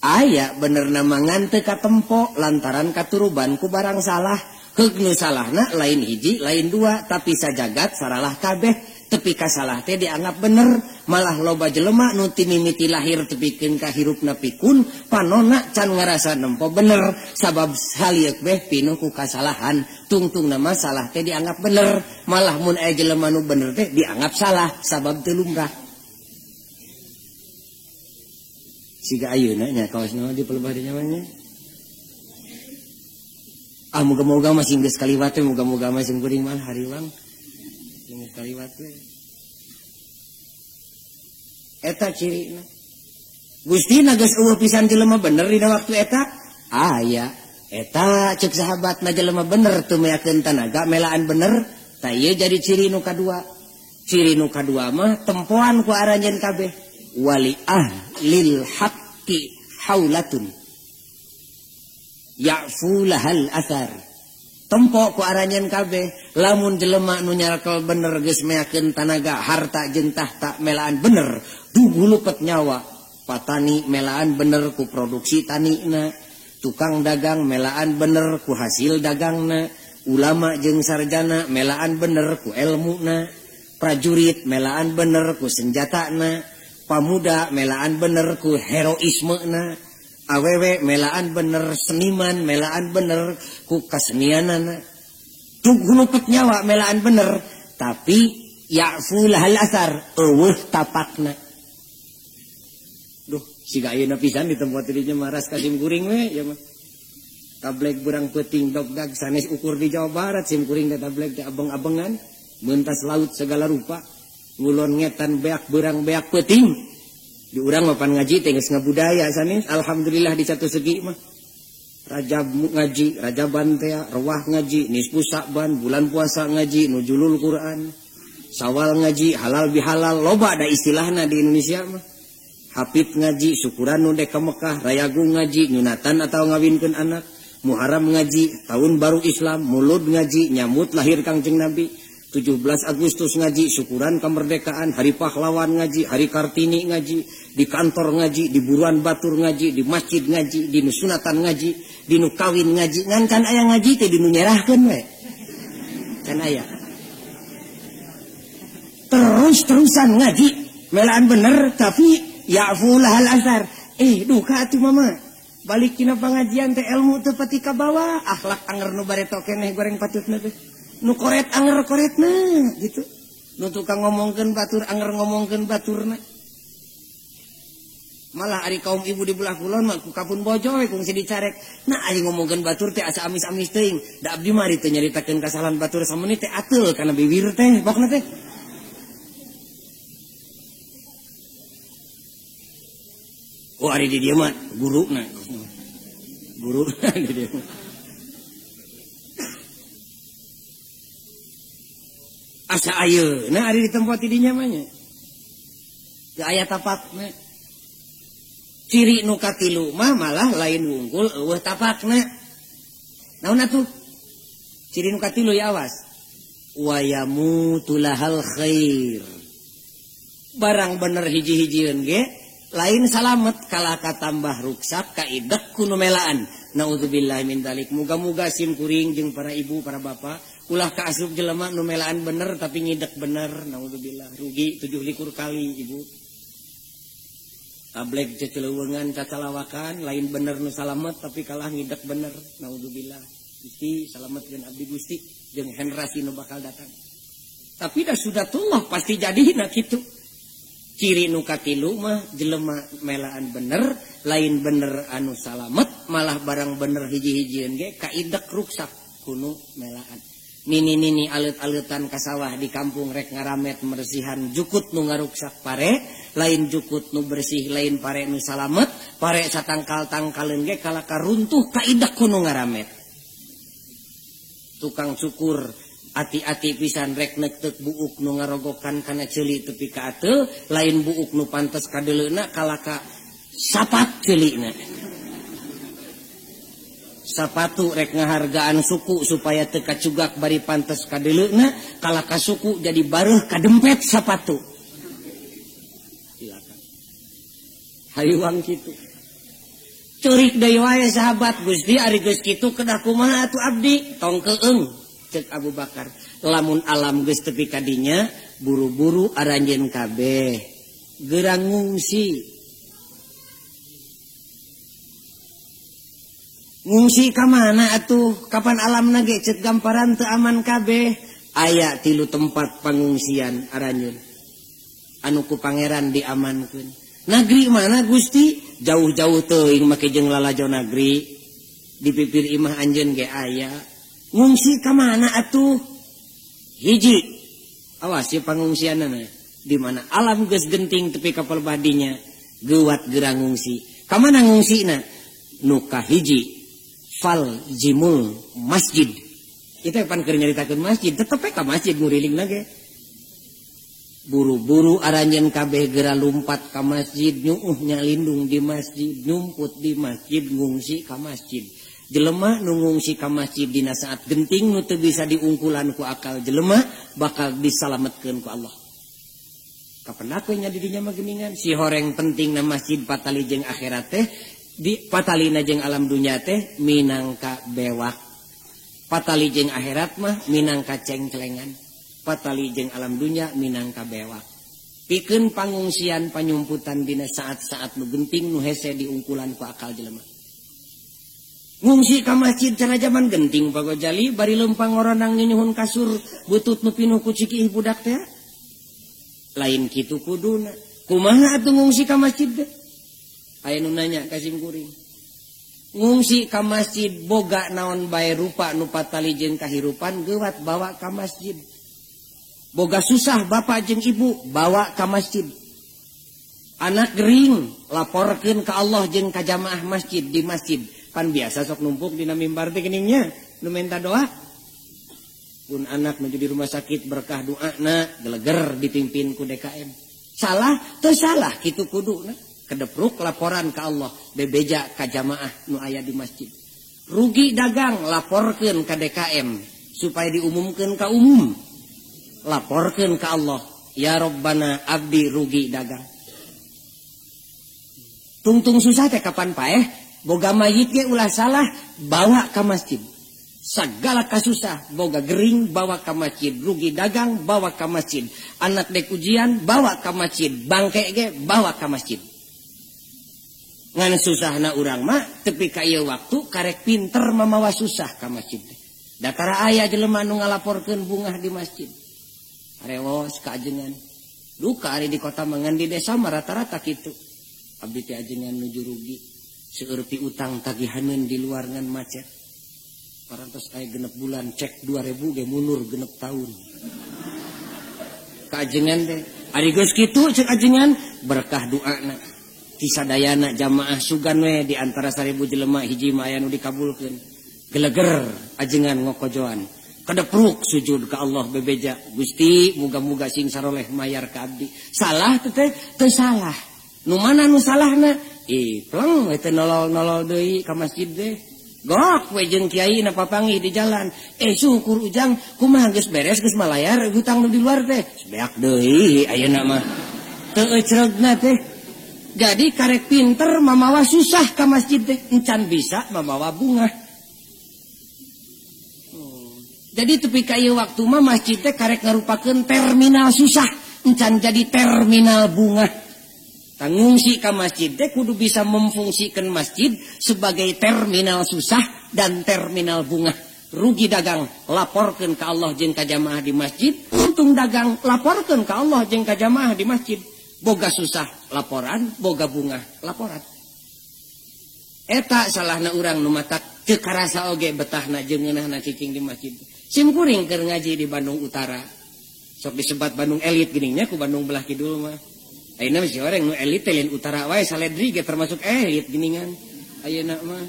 Aya bener na mangan teu katempo lantaran katuruban ku barang salah. Heug nu salahna lain hiji, lain dua, tapi sajagat saralah kabeh. Tepi ka salah teh dianggap bener, malah loba jelema nu ti mimiti lahir tepikeun ka hirupna pikun, panona can ngarasa nempo bener, sabab salieuk beh pinuh ku kasalahan, tungtungna mah salah teh dianggap bener, malah mun aya jelema nu bener teh dianggap salah sabab teu lumrah. Siga ayeuna nya kaos naon di pelebah dinya mah nya. Ah moga-moga masih geus kaliwat teh, moga-moga mah sing kuring mah hariwang. Geus kaliwat teh. Eta cirina. Gustina geus eueuh pisan jelema bener dina waktu eta? Aya. Eta ceuk sahabatna jelema bener teu meakeun tanaga melaan bener, tah ieu jadi ciri nu kadua. Ciri nu kadua mah tempoan ku aranjeun kabeh. Wali ahlil haqqi haulatun ya'fu lahal athar. Tempo ku aranjeun kabeh lamun jelema nu nyarakel bener geus meakeun tanaga harta jeung tahta melaan bener duh lupet nyawa. Patani melaan bener ku produksi tanina, tukang dagang melaan bener ku hasil dagangna, ulama jeung sarjana melaan bener ku elmuna, prajurit melaan bener ku senjatana, pamuda melaan bener ku heroismena, awewe melaan bener, seniman melaan bener ku kasenianana. Tug lupet nyawa melaan bener, tapi ya'fu lahal asar eueuh tapakna. Duh, siga ayeuna pisan di tempat dirinya maras ka sim kuring we ya mah. Tablek berang peuting dogdag sanes ukur di Jawa Barat sim kuring teh tablek teh abeng-abengan, mentas laut segala rupa, ngulon ngetan beak berang beak peuting. Di urang mah pan ngaji teh geus ngabudaya sanes, alhamdulillah di satu segi mah. Rajab ngaji, Rajaban teh, Rewah ngaji, nisfu Sa'ban, bulan puasa ngaji, nujulul Quran, Sawal ngaji, halal bihalal, loba ada istilahna di Indonesia mah. Hafid ngaji, syukuran nu dek ka Mekah, Rayagung ngaji, nyunatan atau ngawinkeun anak, Muharram ngaji, tahun baru Islam, Mulud ngaji, nyamut lahir Kangjeng Nabi, 17 Agustus ngaji, syukuran kemerdekaan, hari pahlawan ngaji, hari Kartini ngaji, di kantor ngaji, di buruan batur ngaji, di masjid ngaji, di nu sunatan ngaji, di nu kawin ngaji, ngan can aya ngaji teh di nu nyerahkeun we. Can aya. Terus-terusan ngaji, melaan bener tapi ya'fu lahal asar. Duka atuh mama. Balik tina pangajian teh ilmu teu pati kabawa, akhlak anger nu bareto keneh goreng patutna teh. Nu koret anger koretna gitu. Nu tukang ngomongkeun batur anger ngomongkeun baturna. Malah ari kaum ibu di belah kulon mah ku kapun bojo we kungsi dicarek. Nah ari ngomongkeun batur teh asa amis-amis teuing. Da abdi mah ari teu nyaritakeun kasalahan batur samenit teh ateul kana bibir teh pokna teh. Oh ari di dieu mah guruna. Guruna di dieu. Asa ayeuna ari di tempat di dinya mah nya. Teu aya tapakna. Ciri nu katilu mah malah lain wungkul eueuh tapakna. Naon atuh? Ciri nu katilu ya awas. Wa yamutu lahal khair. Barang bener hiji-hijieun ge lain salamet kalaka tambah ruksak kaidek ku nu melaan. Naudzubillah min dzalik. Muga-muga sim kuring jeung para ibu, para bapak ulah kaasup jelema nu melaan bener tapi ngidek bener. Naudzubillah. Rugi 27 kali ibu. Tablek ceceleuweungan cacalawakan lain bener nu salamet tapi kalah ngidek bener. Naudzubillah. Gusti salametkeun abdi Gusti jeung generasi nu bakal datang. Tapi dah sudatullah pasti jadina kitu. Ciri nu katilu mah jelema melaan bener, lain bener anu salamet, malah barang bener hiji-hijieun ge kaidek ruksak kunu melaan. Nini-nini alet-aletan ka sawah di kampung rek ngaramet meresihan jukut nu ngaruksak pare, lain jukut nu bersih, lain pare nu salamet, pare satangkal-tangkaleun ge kalaka runtuh kaidek kunu ngaramet. Tukang cukur ati-ati pisan rek nektek buuk nu ngarogokan kana ceuli tepi ka ateul, lain buuk nu pantes kadeuleuna kalaka sapat ceulina. Sapatu rek ngahargaan suku supaya teu kacugak bari pantes kadeuleuna, kalaka suku jadi bareuh kadempet sapatu. Silakan. Hayuang kitu. Curik deui wae sahabat Gusti ari geus kitu kedah kumaha atuh abdi? Tong keung. Cek Abu Bakar, lamun alam geus tepi kadinya buru-buru aranjeun kabeh geura ngungsi. Ngungsi ka mana atuh? Kapan alamna ge cek gamparan teu aman kabeh. Aya 3 tempat pangungsian aranjeun anu ku pangeran diamankeun. Nagri mana Gusti? Jauh-jauh teuing make jeung lalajo nagri di pipir imah anjeun ge aya. Ngungsi ka mana atuh? Hiji. Awas ya pangungsianana. Di mana alam geus genting tepi ka palbadinya, geuwat geura ngungsi. Ka mana ngungsina? Nu kahiji fal jimul masjid. Itu pan keur nyaritakeun masjid, tetep we ka masjid ngurilingna ge. Buru-buru aranjeun kabeh geura lumpat ka masjid, nyuuh nyalindung di masjid, nyumput di masjid, ngungsi ka masjid. Jelema nu ngungsi ka masjid dina saat genting nu teu bisa diungkulan ku akal jelema bakal disalametkeun ku Allah. Kapan aku nya di dinya mah geuningan si horeng pentingna masjid patali jeung akhirat teh di patalina jeung alam dunya teh minangka bewak. Patali jeung akhirat mah minangka cengclengan. Patali jeung alam dunya minangka bewak. Pikeun pangungsian panyumputan dina saat-saat nu genting nu hese diungkulan ku akal jelema. Ngungsi ka masjid cara zaman genting Pak Gojali bari lempang oronang nyuhun kasur butut nu pinuh ku cikiih budak teh. Lain kitu kuduna. Kumaha atuh ngungsi ka masjid teh? Aya nu nanya ka sim kuring. Ngungsi ka masjid boga naon bae rupa nu patali jeung kahirupan geuwat bawa ka masjid. Boga susah bapak jeung ibu bawa ka masjid. Anak gering laporkeun ka Allah jeung ka jamaah masjid di masjid. Pan biasa sok numpuk dina mimbar teh geuning nu minta doa. Pun anak menuju di rumah sakit berkah doana geleger dipimpin ku DKM. Salah teu salah kitu kuduna. Kedepruk laporan ka Allah bebeja ka jamaah nu aya di masjid. Rugi dagang laporkeun ka DKM supaya diumumkeun ka umum. Laporkeun ka Allah, ya Rabbana abdi rugi dagang. Tungtung susah teh kapan paeh? Boga mayit ge ulah salah bawa ka masjid. Segala kasusah boga gering bawa ka masjid, rugi dagang bawa ka masjid, anak dek ujian bawa ka masjid, bangke ge bawa ka masjid. Ngan susahna urang mah tepi ka ieu waktu karek pinter mamawa susah ka masjid teh. Datara aya jelema nu ngalaporkeun bungah di masjid. Arewos ka ajengan. Duka ari di kota mangan di desa mah rata-rata kitu. Abdi teh ajengan nuju rugi. Seueur piutang tagihaneun di luar ngan macet. Parantos aya genep bulan cek 2000 ge mundur genep tahun. Ka ajengan teh ari geus kitu cek ajengan berkah doana. Kisadayana jamaah sugan we di antara 1000 jelema hiji mah aya nu dikabulkeun. Geleger ajengan ngokojoan. Kadepruk sujud ka Allah bebeja, Gusti muga-muga sing saroleh mayar ka abdi. Salah teh teu salah. Nu mana nu salahna? Ih, pleng we teu nolol-nolol deui ka masjid teh. Gok we jeung kiai na papanggih di jalan. Syukur ujang kumaha geus beres geus malayar hutang nu di luar teh. Beak deui ayeuna mah. Teu ecregna teh. Jadi karek pinter mamawa susah ka masjid teh, encan bisa mamawa bunga. Jadi tepi ka ieu waktu mah masjid teh karek ngarupakeun terminal susah, encan jadi terminal bunga. Tangungsi ka masjid teh kudu bisa memfungsikan masjid sebagai terminal susah dan terminal bunga. Rugi dagang laporkeun ka Allah jeung ka jamaah di masjid, untung dagang laporkeun ka Allah jeung ka jamaah di masjid. Boga susah laporan, boga bunga laporan. Eta salahna urang nu matak teu karasa oge betahna jeung ngeunahna cicing di masjid. Sim kuring keur ngaji di Bandung Utara. Sok disebat Bandung elit geuning nya ku Bandung belah kidul mah. Ayeuna mah si orang nu elit teh lain utara wae saledri ge termasuk elit geuningan. Ayeuna mah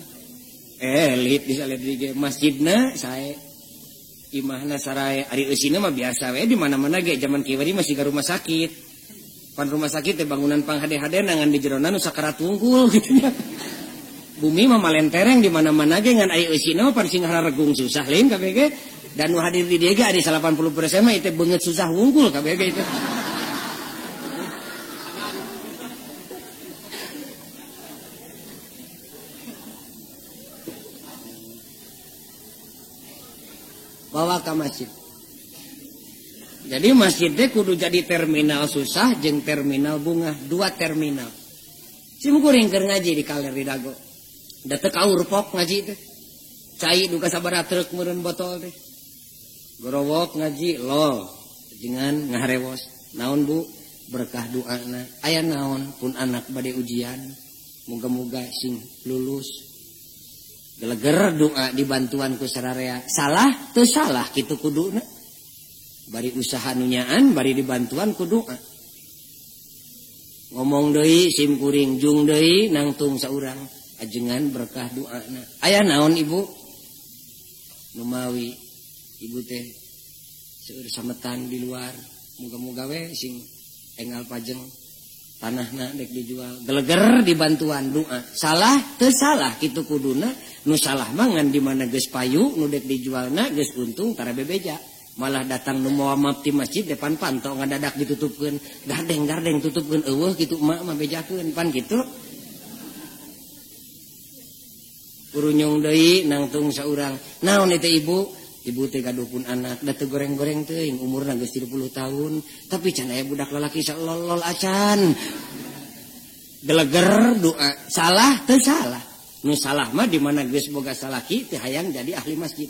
elit di saledri ge masjidna sae. Imahna sarae ari eusina mah biasa we di mana-mana ge zaman kiwari masih ka rumah sakit. Pan rumah sakit teh bangunan pang hade-hade ngan di jerona nu sakarat wungkul kitu nya. Bumi mah malentereng di mana-mana ge ngan aya eusina mah pan sing hararegung susah lain kabeh ge. Dan nu hadir di dieu ge ari 80% mah itu beungeut susah wungkul kabeh ge itu. Bawa ke masjid. Jadi masjid teh kudu jadi terminal susah jeung terminal bunga, dua terminal. Sim kuring keur ngaji di kaler di Dago. Da teu kaurpok ngaji teh. Cai duka sabaraha truk meureun botol teh. Gorowok ngaji lol jengan ngaharewos. Naon Bu? Berkah doana. Aya naon pun anak bade ujian. Muga-muga sing lulus. Geleger doa dibantuan ku sararea. Salah teu salah kitu kuduna. Bari usaha nu nyaan bari dibantuan ku doa. Ngomong deui sim kuring jung deui nangtung saurang ajengan berkah doana. Aya naon Ibu? Numawi ibu teh seueur sametan di luar, muga-muga we sing engal pajeng tanahna dek dijual. Geleger dibantuan doa. Salah teu salah kitu kuduna, nu salah mah ngan di mana geus payu nu dek dijualna geus untung tara bebeja. Malah datang nu mawa map ti masjid depan panto ngadadak ditutupkeun, gardeng-gardeng tutupkeun eueuh kitu emak mah bejakeun pan kitu. Kurunyung deui nangtung saurang. Naon eta ibu? Ibu teh gaduh pun anak, da teu goreng-goreng teuing, umurna geus 30 tahun, tapi can aya budak lalaki salolol acan. Geleger doa, salah teu salah. Nu salah mah di mana geus boga salaki teh hayang jadi ahli masjid.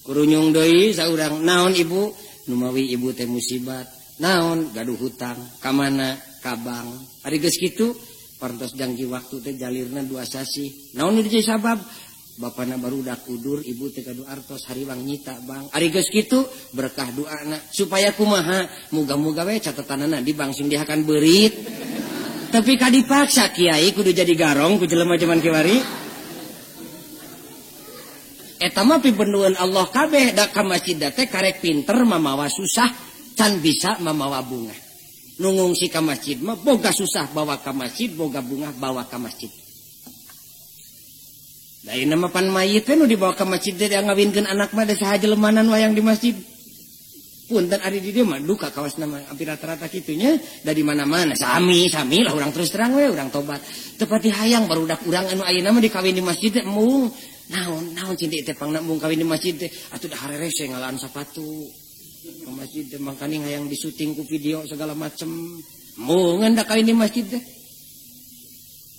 Kurunyung deui saurang, naon ibu? Numawi ibu teh musibat. Naon gaduh hutang, ka mana? Ka bank. Ari geus kitu parantos janji waktu teh jalirna 2 sasih. Naon nu jadi sabab? Bapana barudak udur, ibu teh gaduh artos hariwang nyita bang. Ari geus kitu berkah doana supaya kumaha? Muga-muga we catatanana di bank sing dihakan beurit. Tapi ka dipaksa kiai kudu jadi garong ku jelema jaman kiwari. Eta mah pibenduan Allah kabeh da ka masjid teh karek pinter mamawa susah can bisa mamawa bunga. Nu ngungsi ka masjid mah boga susah bawa ka masjid, boga bunga bawa ka masjid. Da ieu mah pan mayit teh nu dibawa ka masjid teh ngawinkeun anak mah da saha jelemanan wayang di masjid. Punten ari di dieu mah duka kawasna mah hampir rata-rata kitu nya da di mana-mana sami sami lah urang terus terang we urang tobat. Teu pati hayang barudak urang anu ayeuna mah dikawin di masjid teh embung. Naon naon cinti teh pangna embung kawin di masjid teh atuh da harerese ngalaan sapatu. Ka masjid teh mangkaning hayang disuting ku video segala macem. Embungan da kawin di masjid teh.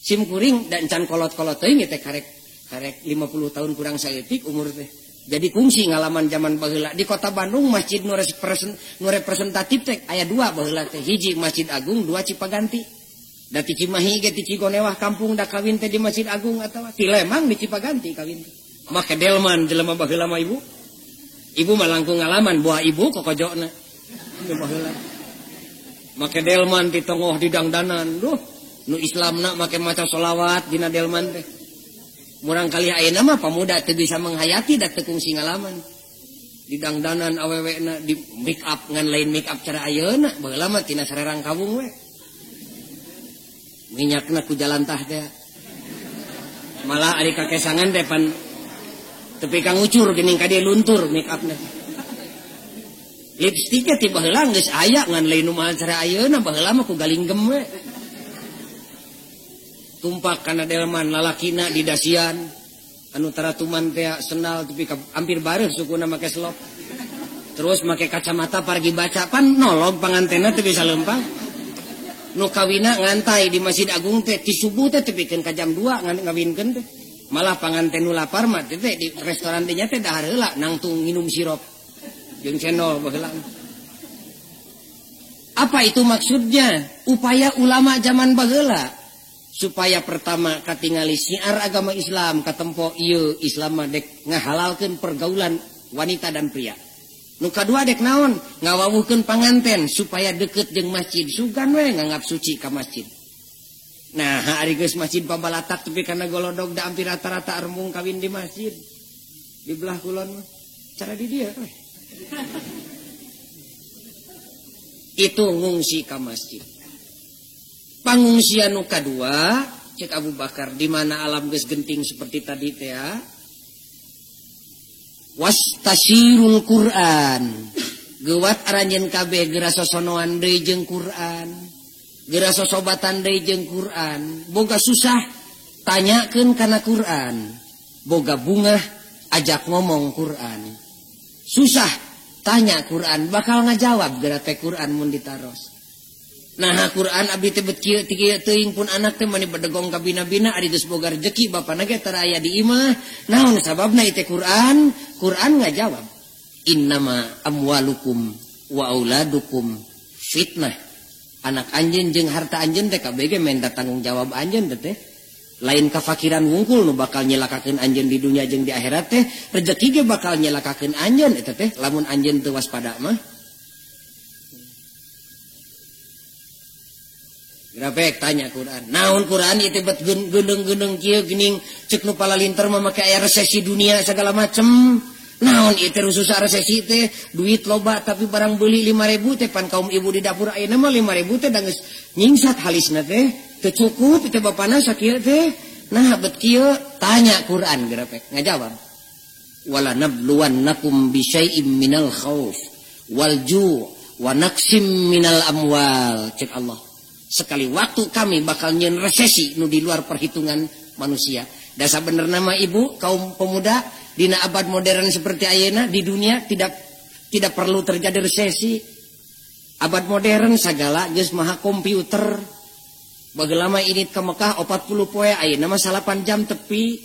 Sim kuring dan can kolot-kolot teuing teh karek karek 50 tahun kurang saeutik umur teh. Jadi kungsi ngalaman zaman baheula di kota Bandung masjid nu representatif teh aya dua baheula teh, hiji Masjid Agung, dua Cipaganti. Da ti Cimahi ge ti Cigonewah kampung da kawin teh di Masjid Agung atawa ti Lemang di Cipaganti kawin teh. Make delman jelema baheula mah ibu. Ibu mah langkung ngalaman buah ibu kokojokna. Baheula. Make delman di tongoh di dangdanan. Duh, nu Islamna make maca solawat dina delman teh. Murang kali ayeuna mah pamuda teu bisa menghayati da teu kungsi ngalaman. Di dangdanan awewena di make up ngan lain make up cara ayeuna, baheula mah tina sarerang kawung we. Minyakna ku jalantah teh. Malah ari kakesangan teh pan tepi ka ngucur geuning ka dieu luntur make upna. Lipstiknya ti baheula geus aya ngan lain nu mahal cara ayeuna, baheula mah ku galinggem we. Tumpak kana delman lalakina di dasian anu taratuman teh sendal tepi ka hampir bareuh sukuna make selop. Terus make kacamata pargi baca pan nolog pangantena teu bisa leumpang. Nu kawina ngantai di Masjid Agung teh ti subuh teh tepikeun ka jam 2 ngawinkeun teh. Malah panganten nu lapar mah teh di restoran teh nya teh dahar heula nangtung nginum sirup jeung cendol baheula. Apa itu maksudnya? Upaya ulama zaman baheula supaya pertama katingali syiar agama Islam katempo ieu Islam mah dek ngahalalkeun pergaulan wanita dan pria. Nu kadua dek naon? Ngawawuhkeun panganten supaya deket jeung masjid, sugan we nganggap suci ka masjid. Nah, ari geus masjid pabalatak tepi kana golodog da hampir rata-rata arembung kawin di masjid. Di belah kulon mah cara di dieu we. Itu ngungsi ka masjid. Pangungsian nu kadua cek Abu Bakar di mana alam geus genting seperti tadi teh ya. Wastasirul Quran. Geuwat aranjeun kabeh geura sosonoan deui jeung Quran. Geura sosobatan deui jeung Quran. Boga susah tanyakeun kana Quran. Boga bungah ajak ngomong Quran. Susah tanya Quran bakal ngajawab geura teh Quran mun ditaros. Nah Quran abdi teh bet kieu kieu teuing pun anak teh mani bedegong ka bina-bina ari geus boga rejeki bapana ge tara aya di imah. Naon sababna ieu teh Quran? Quran ngajawab, innama amwalukum wa auladukum fitnah. Anak anjeun jeung harta anjeun teh kabeh ge menta tanggung jawab anjeun teh. Lain kafakiran wungkul nu bakal nyelakakeun anjeun di dunia jeung di akhirat teh, rejeki ge bakal nyelakakeun anjeun eta teh lamun anjeun teu waspada mah. Grafek tanya Quran. Naon Quran ieu teh bet geundeng-geundeng kieu geuning ceuk nu palalinter mah make aya resesi dunia segala macem. Naon ieu teh rususa resesi teh duit loba tapi barang beuli 5000 teh pan kaum ibu di dapur ayeuna mah 5000 teh da geus nyingsat halisna teh. Teu cukup teh bapana sakieu teh. Nah bet kieu tanya Quran grafek ngajawab. Wala nabluwannakum bisyai'im minal khauf wal ju' wa naqsim minal amwal cek Allah. Sekali waktu kami bakal nyen resesi nu di luar perhitungan manusia. Dasar bener nama ibu kaum pemuda dina abad modern seperti ayeuna di dunia tidak perlu terjadi resesi. Abad modern sagala geus maha komputer. Baheula mah init ka Mekah 40 poe ayeuna mah 8 jam tepi.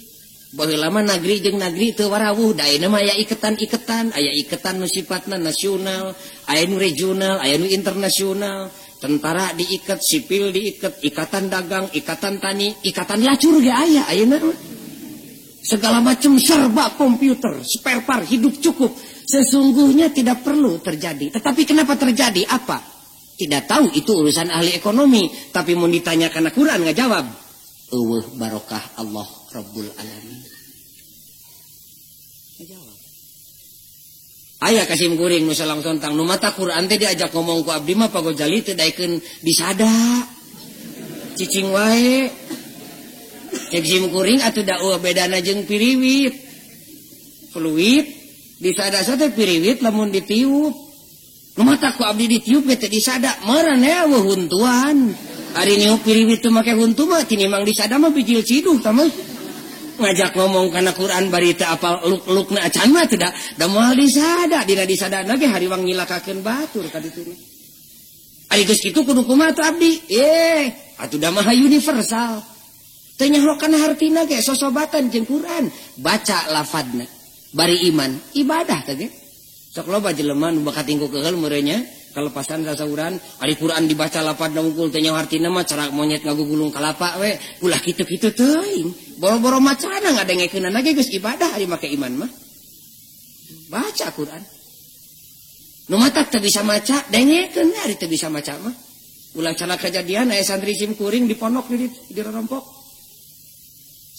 Baheula mah nagri jeung nagri teu warawuh da ayeuna mah aya iketan-iketan, aya iketan nu sifatna nasional, aya nu regional, aya nu internasional. Tentara diikat, sipil diikat, ikatan dagang, ikatan tani, ikatan lacur ge aya ayeuna. Segala macam serba komputer, spare part, hidup cukup. Sesungguhnya tidak perlu terjadi. Tetapi kenapa terjadi? Apa? Tidak tahu, itu urusan ahli ekonomi. Tapi mau ditanya karena Quran nggak jawab. Eueuh barokah Allah Rabbul Alamin. Nggak jawab. Aya kasim kuring nu salang sontang nu mata Quran teh diajak ngomong ku abdi mah Pak Gojali teh daekeun disada. Cicing wae. Cek sim kuring atuh da eueuh bedana jeung piriwit. Fluid disada teh piriwit lamun ditiup. Nu mata ku abdi ditiup ge teh disada meureun eueuh huntuan. Ari niup piriwit teh make huntu mah tinimang disada mah bijil ciduh tah mah. Ngajak ngomong kana Quran bari teu apal luk-lukna acan mah teu da moal disada dina disadana ge hariwang nyilakakeun batur ka ditu. Ari geus kitu kudu kumaha teh abdi? Atuh da mah universal. Teu nyaho kana hartina ge sosobatan jeung Quran, baca lafadna. Bari iman, ibadah teh ge. Sok loba jelema nu bakat tingku keheul meureunnya kalepasan sasauran, ari Quran dibaca lafadna unggul teu nyaho hartina mah cara monyet ngagugulung kalapa we, ulah kitu-kitu teuing. Boro-boro macana ngadengekeunana ge geus ibadah ari make iman mah. Baca Quran. Nu matak teu bisa maca, dengekeun ari teu bisa maca mah. Ulah cana kejadian aya santri sim kuring di pondok di rorompok.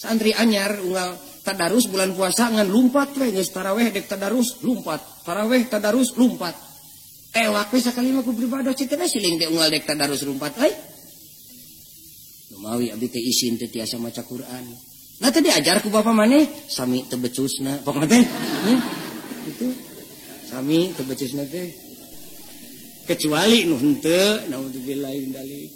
Santri anyar unggal tadarus bulan puasa ngan lumpat we geus taraweh dek tadarus lumpat, taraweh tadarus lumpat. Tewak we sakali mah ku beribadah citena siling teh unggal dek tadarus lumpat euy. Lumawi abdi teh isin teu tiasa maca Quran. Nah teh diajar ku bapa maneh sami teu becusna pokona teh. Gitu. Sami teu becusna teh. Kecuali nu henteu naudzubillahi min dzalik.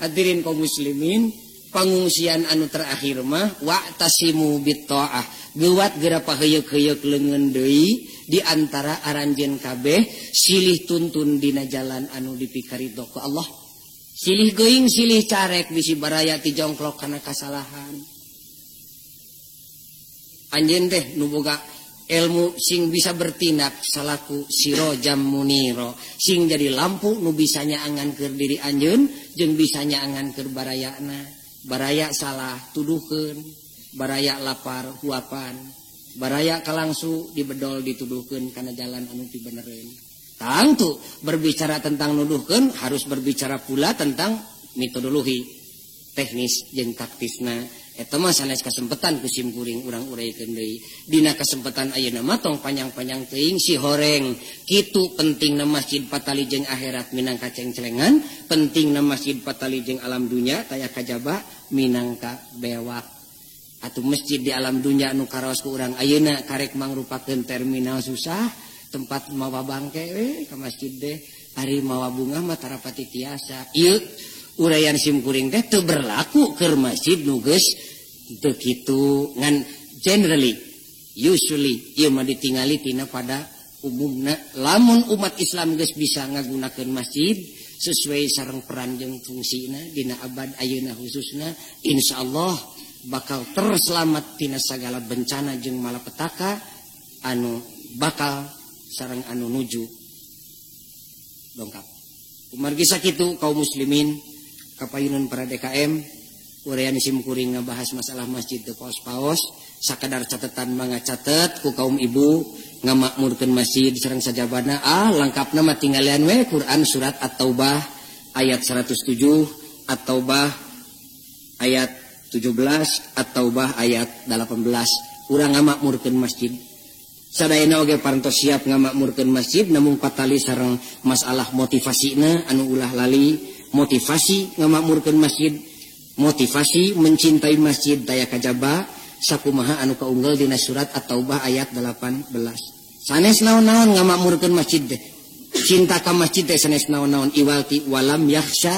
Hadirin kaum muslimin, pangungsian anu terakhir mah wa'tasimu bitta'ah. Geuwat geura paheuyeuh-heuyeuk leungeun deui di antara aranjeun kabeh silih tuntun dina jalan anu dipikaridho ku Allah. Silih geuing silih carek bisi baraya ti jongklok kana kasalahan. Anjeun teh nu boga ilmu sing bisa bertindak salaku sirojam muniro, sing jadi lampu nu bisa nyaangan keur diri anjeun jeung bisa nyaangan keur barayana. Baraya salah tuduhkeun, baraya lapar huapan, baraya kalangsu dibedol dituduhkeun kana jalan anu pibenereun. Tangtu berbicara tentang nuduhkeun harus berbicara pula tentang metodologi teknis jeung taktisna. Eta mah sanes kasempetan ku sim kuring urang uraikeun deui. Dina kesempatan ayeuna mah tong panjang-panjang teuing si horeng. Kitu pentingna masjid patali jeung akhirat minangka cengcelengan, pentingna masjid patali jeung alam dunya taya kajaba minangka bewak. Atuh masjid di alam dunya nu karaos ku urang ayeuna karek mangrupakeun terminal susah, tempat mawa bangke we ka masjid teh. Ari mawa bunga mah tarapati tiasa. Ieu uraian sim kuring teh teu berlaku keur masjid nu geus teu kitu ngan generally usually ieu mah ditingali tina pada umumna lamun umat Islam geus bisa ngagunakeun masjid sesuai sareng peran jeung fungsina dina abad ayeuna khususna insyaallah bakal terselamat tina sagala bencana jeung malapetaka anu bakal sareng anu nuju dongkap. Kumargi sakitu kaum muslimin kapayunan para DKM uraian sim kuring ngabahas masalah masjid teu paos-paos sakadar catetan mangga catet ku kaum ibu ngamakmurkeun masjid sareng sajabana lengkapna mah tinggalian we Quran surat At-Taubah ayat 107, At-Taubah ayat 17, At-Taubah ayat 18. Urang ngamakmurkeun masjid sadayana oge parantos siap ngamakmurkeun masjid namung patali sareng masalah motivasina anu ulah lali. Motivasi ngamakmurkeun masjid, motivasi mencintai masjid daya kajaba sakumaha anu kaunggel dina surat At-Taubah ayat 18. Sanes naon-naon ngamakmurkeun masjid teh. Cinta ka masjid teh sanes naon-naon iwalti walam yakhsha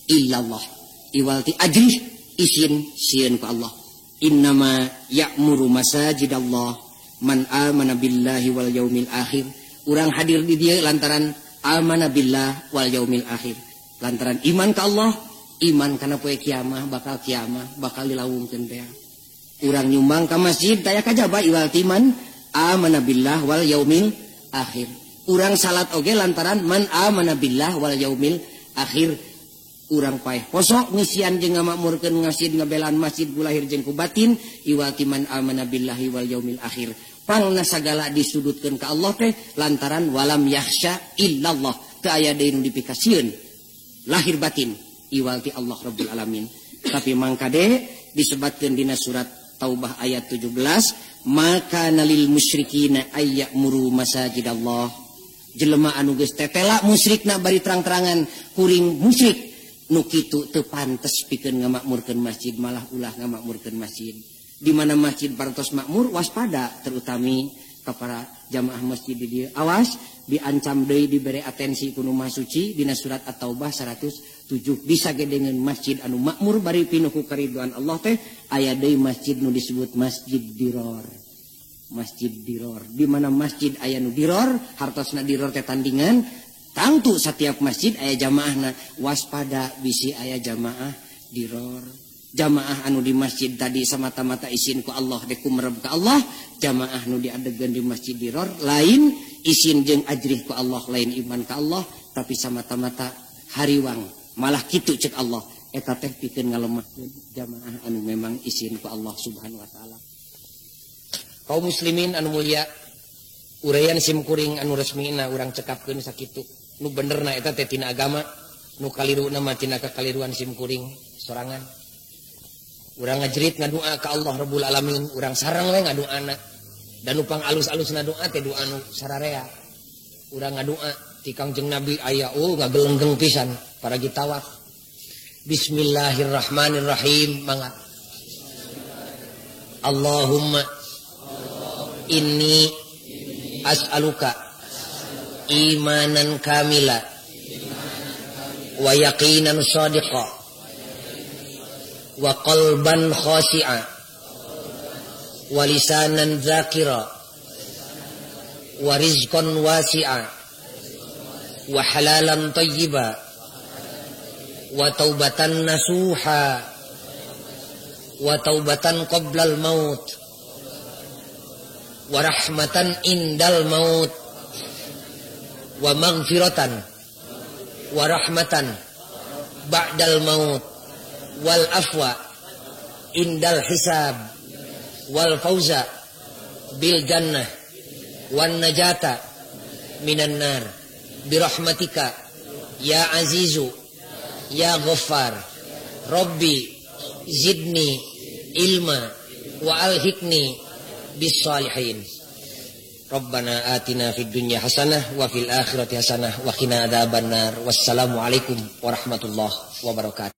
illallah. Iwalti ajrih isin sieun ku Allah. Innama ya'muru masajidallah man amana billahi wal yaumil akhir. Urang hadir di dieu lantaran amana billah wal yaumil akhir. Lantaran iman ka Allah, iman kana poe kiamah bakal dilawungkeun teh. Urang nyumbang ka masjid taya kajaba iwal timan amana billah wal yaumil akhir. Urang salat oge lantaran man amana billah wal yaumil akhir. Urang paeh poso ngisian jeung ngamakmurkeun masjid ngabelaan masjid ku lahir jeung ku batin iwal timan amana billahi wal yaumil akhir. Pangna sagala disudutkeun ka Allah teh lantaran walam yakhsha illallah. Teu aya deui nu dipikasieun lahir batin iwalti Allah Rabbul Alamin. Tapi mangkade disebatkeun dina surat Taubah ayat 17, maka nalil musyrikina ayyamuru masajidallah. Jelema anu geus tetela musyrikna bari terang-terangan kuring musyrik nu kitu teu pantes pikeun ngamakmurkeun masjid malah ulah ngamakmurkeun masjid. Di mana masjid parantos makmur waspada terutami ka para jamaah masjid di dieu. Awas diancam deui dibere atensi ku nu Maha Suci dina surat At-Taubah 107. Bisa gedengeun masjid anu makmur bari pinuh ku karidoan Allah teh aya deui masjid nu disebut Masjid Diror. Masjid Diror di mana masjid aya nu diror, hartosna diror teh tandingan. Tangtu setiap masjid aya jamaahna, waspada bisi aya jamaah diror. Jamaah anu di masjid tadi samata-mata isin ku Allah dek kumereb ka Allah, jamaah nu diadegeun di masjid diror lain isin jeung ajrih ku Allah, lain iman ka Allah, tapi samata-mata hariwang. Malah kitu cek Allah, eta teh pikeun ngalemahkeun jamaah anu memang isin ku Allah Subhanahu wa taala. Kaum muslimin anu mulia, uraian simkuring anu resmina urang cekapkeun sakitu. Nu benerna eta teh tina agama, nu kaliruna mah tina kakaliruan simkuring sorangan. Urang ngajerit ngadua ka Allah Rabbul Alamin, urang sareng we ngaduana. Dan upang alus-alusna doa teh doa nu sararea. Urang ngadua ti Kangjeng Nabi aya oh ngagelenggeng pisan paragi tawaf. Bismillahirrahmanirrahim, mangga. Allahumma inni as'aluka imanan kamila wa yaqinan shadiqa wa qalban khashi'a wa lisanan dzakira wa rizqan wasi'a wa halalan thayyiba wa taubatan nasuha wa taubatan qoblal maut wa rahmatan indal maut wa maghfiratan wa rahmatan ba'dal maut wal afwa indal hisab wal fauza bil jannah wan najata minan nar birahmatika ya azizu ya ghaffar rabbi zidni ilma wa alhiqni bis salihin. Rabbana atina fid dunya hasanah wa fil akhirati hasanah wa qina adzabannar. Wassalamualaikum warahmatullahi wabarakatuh.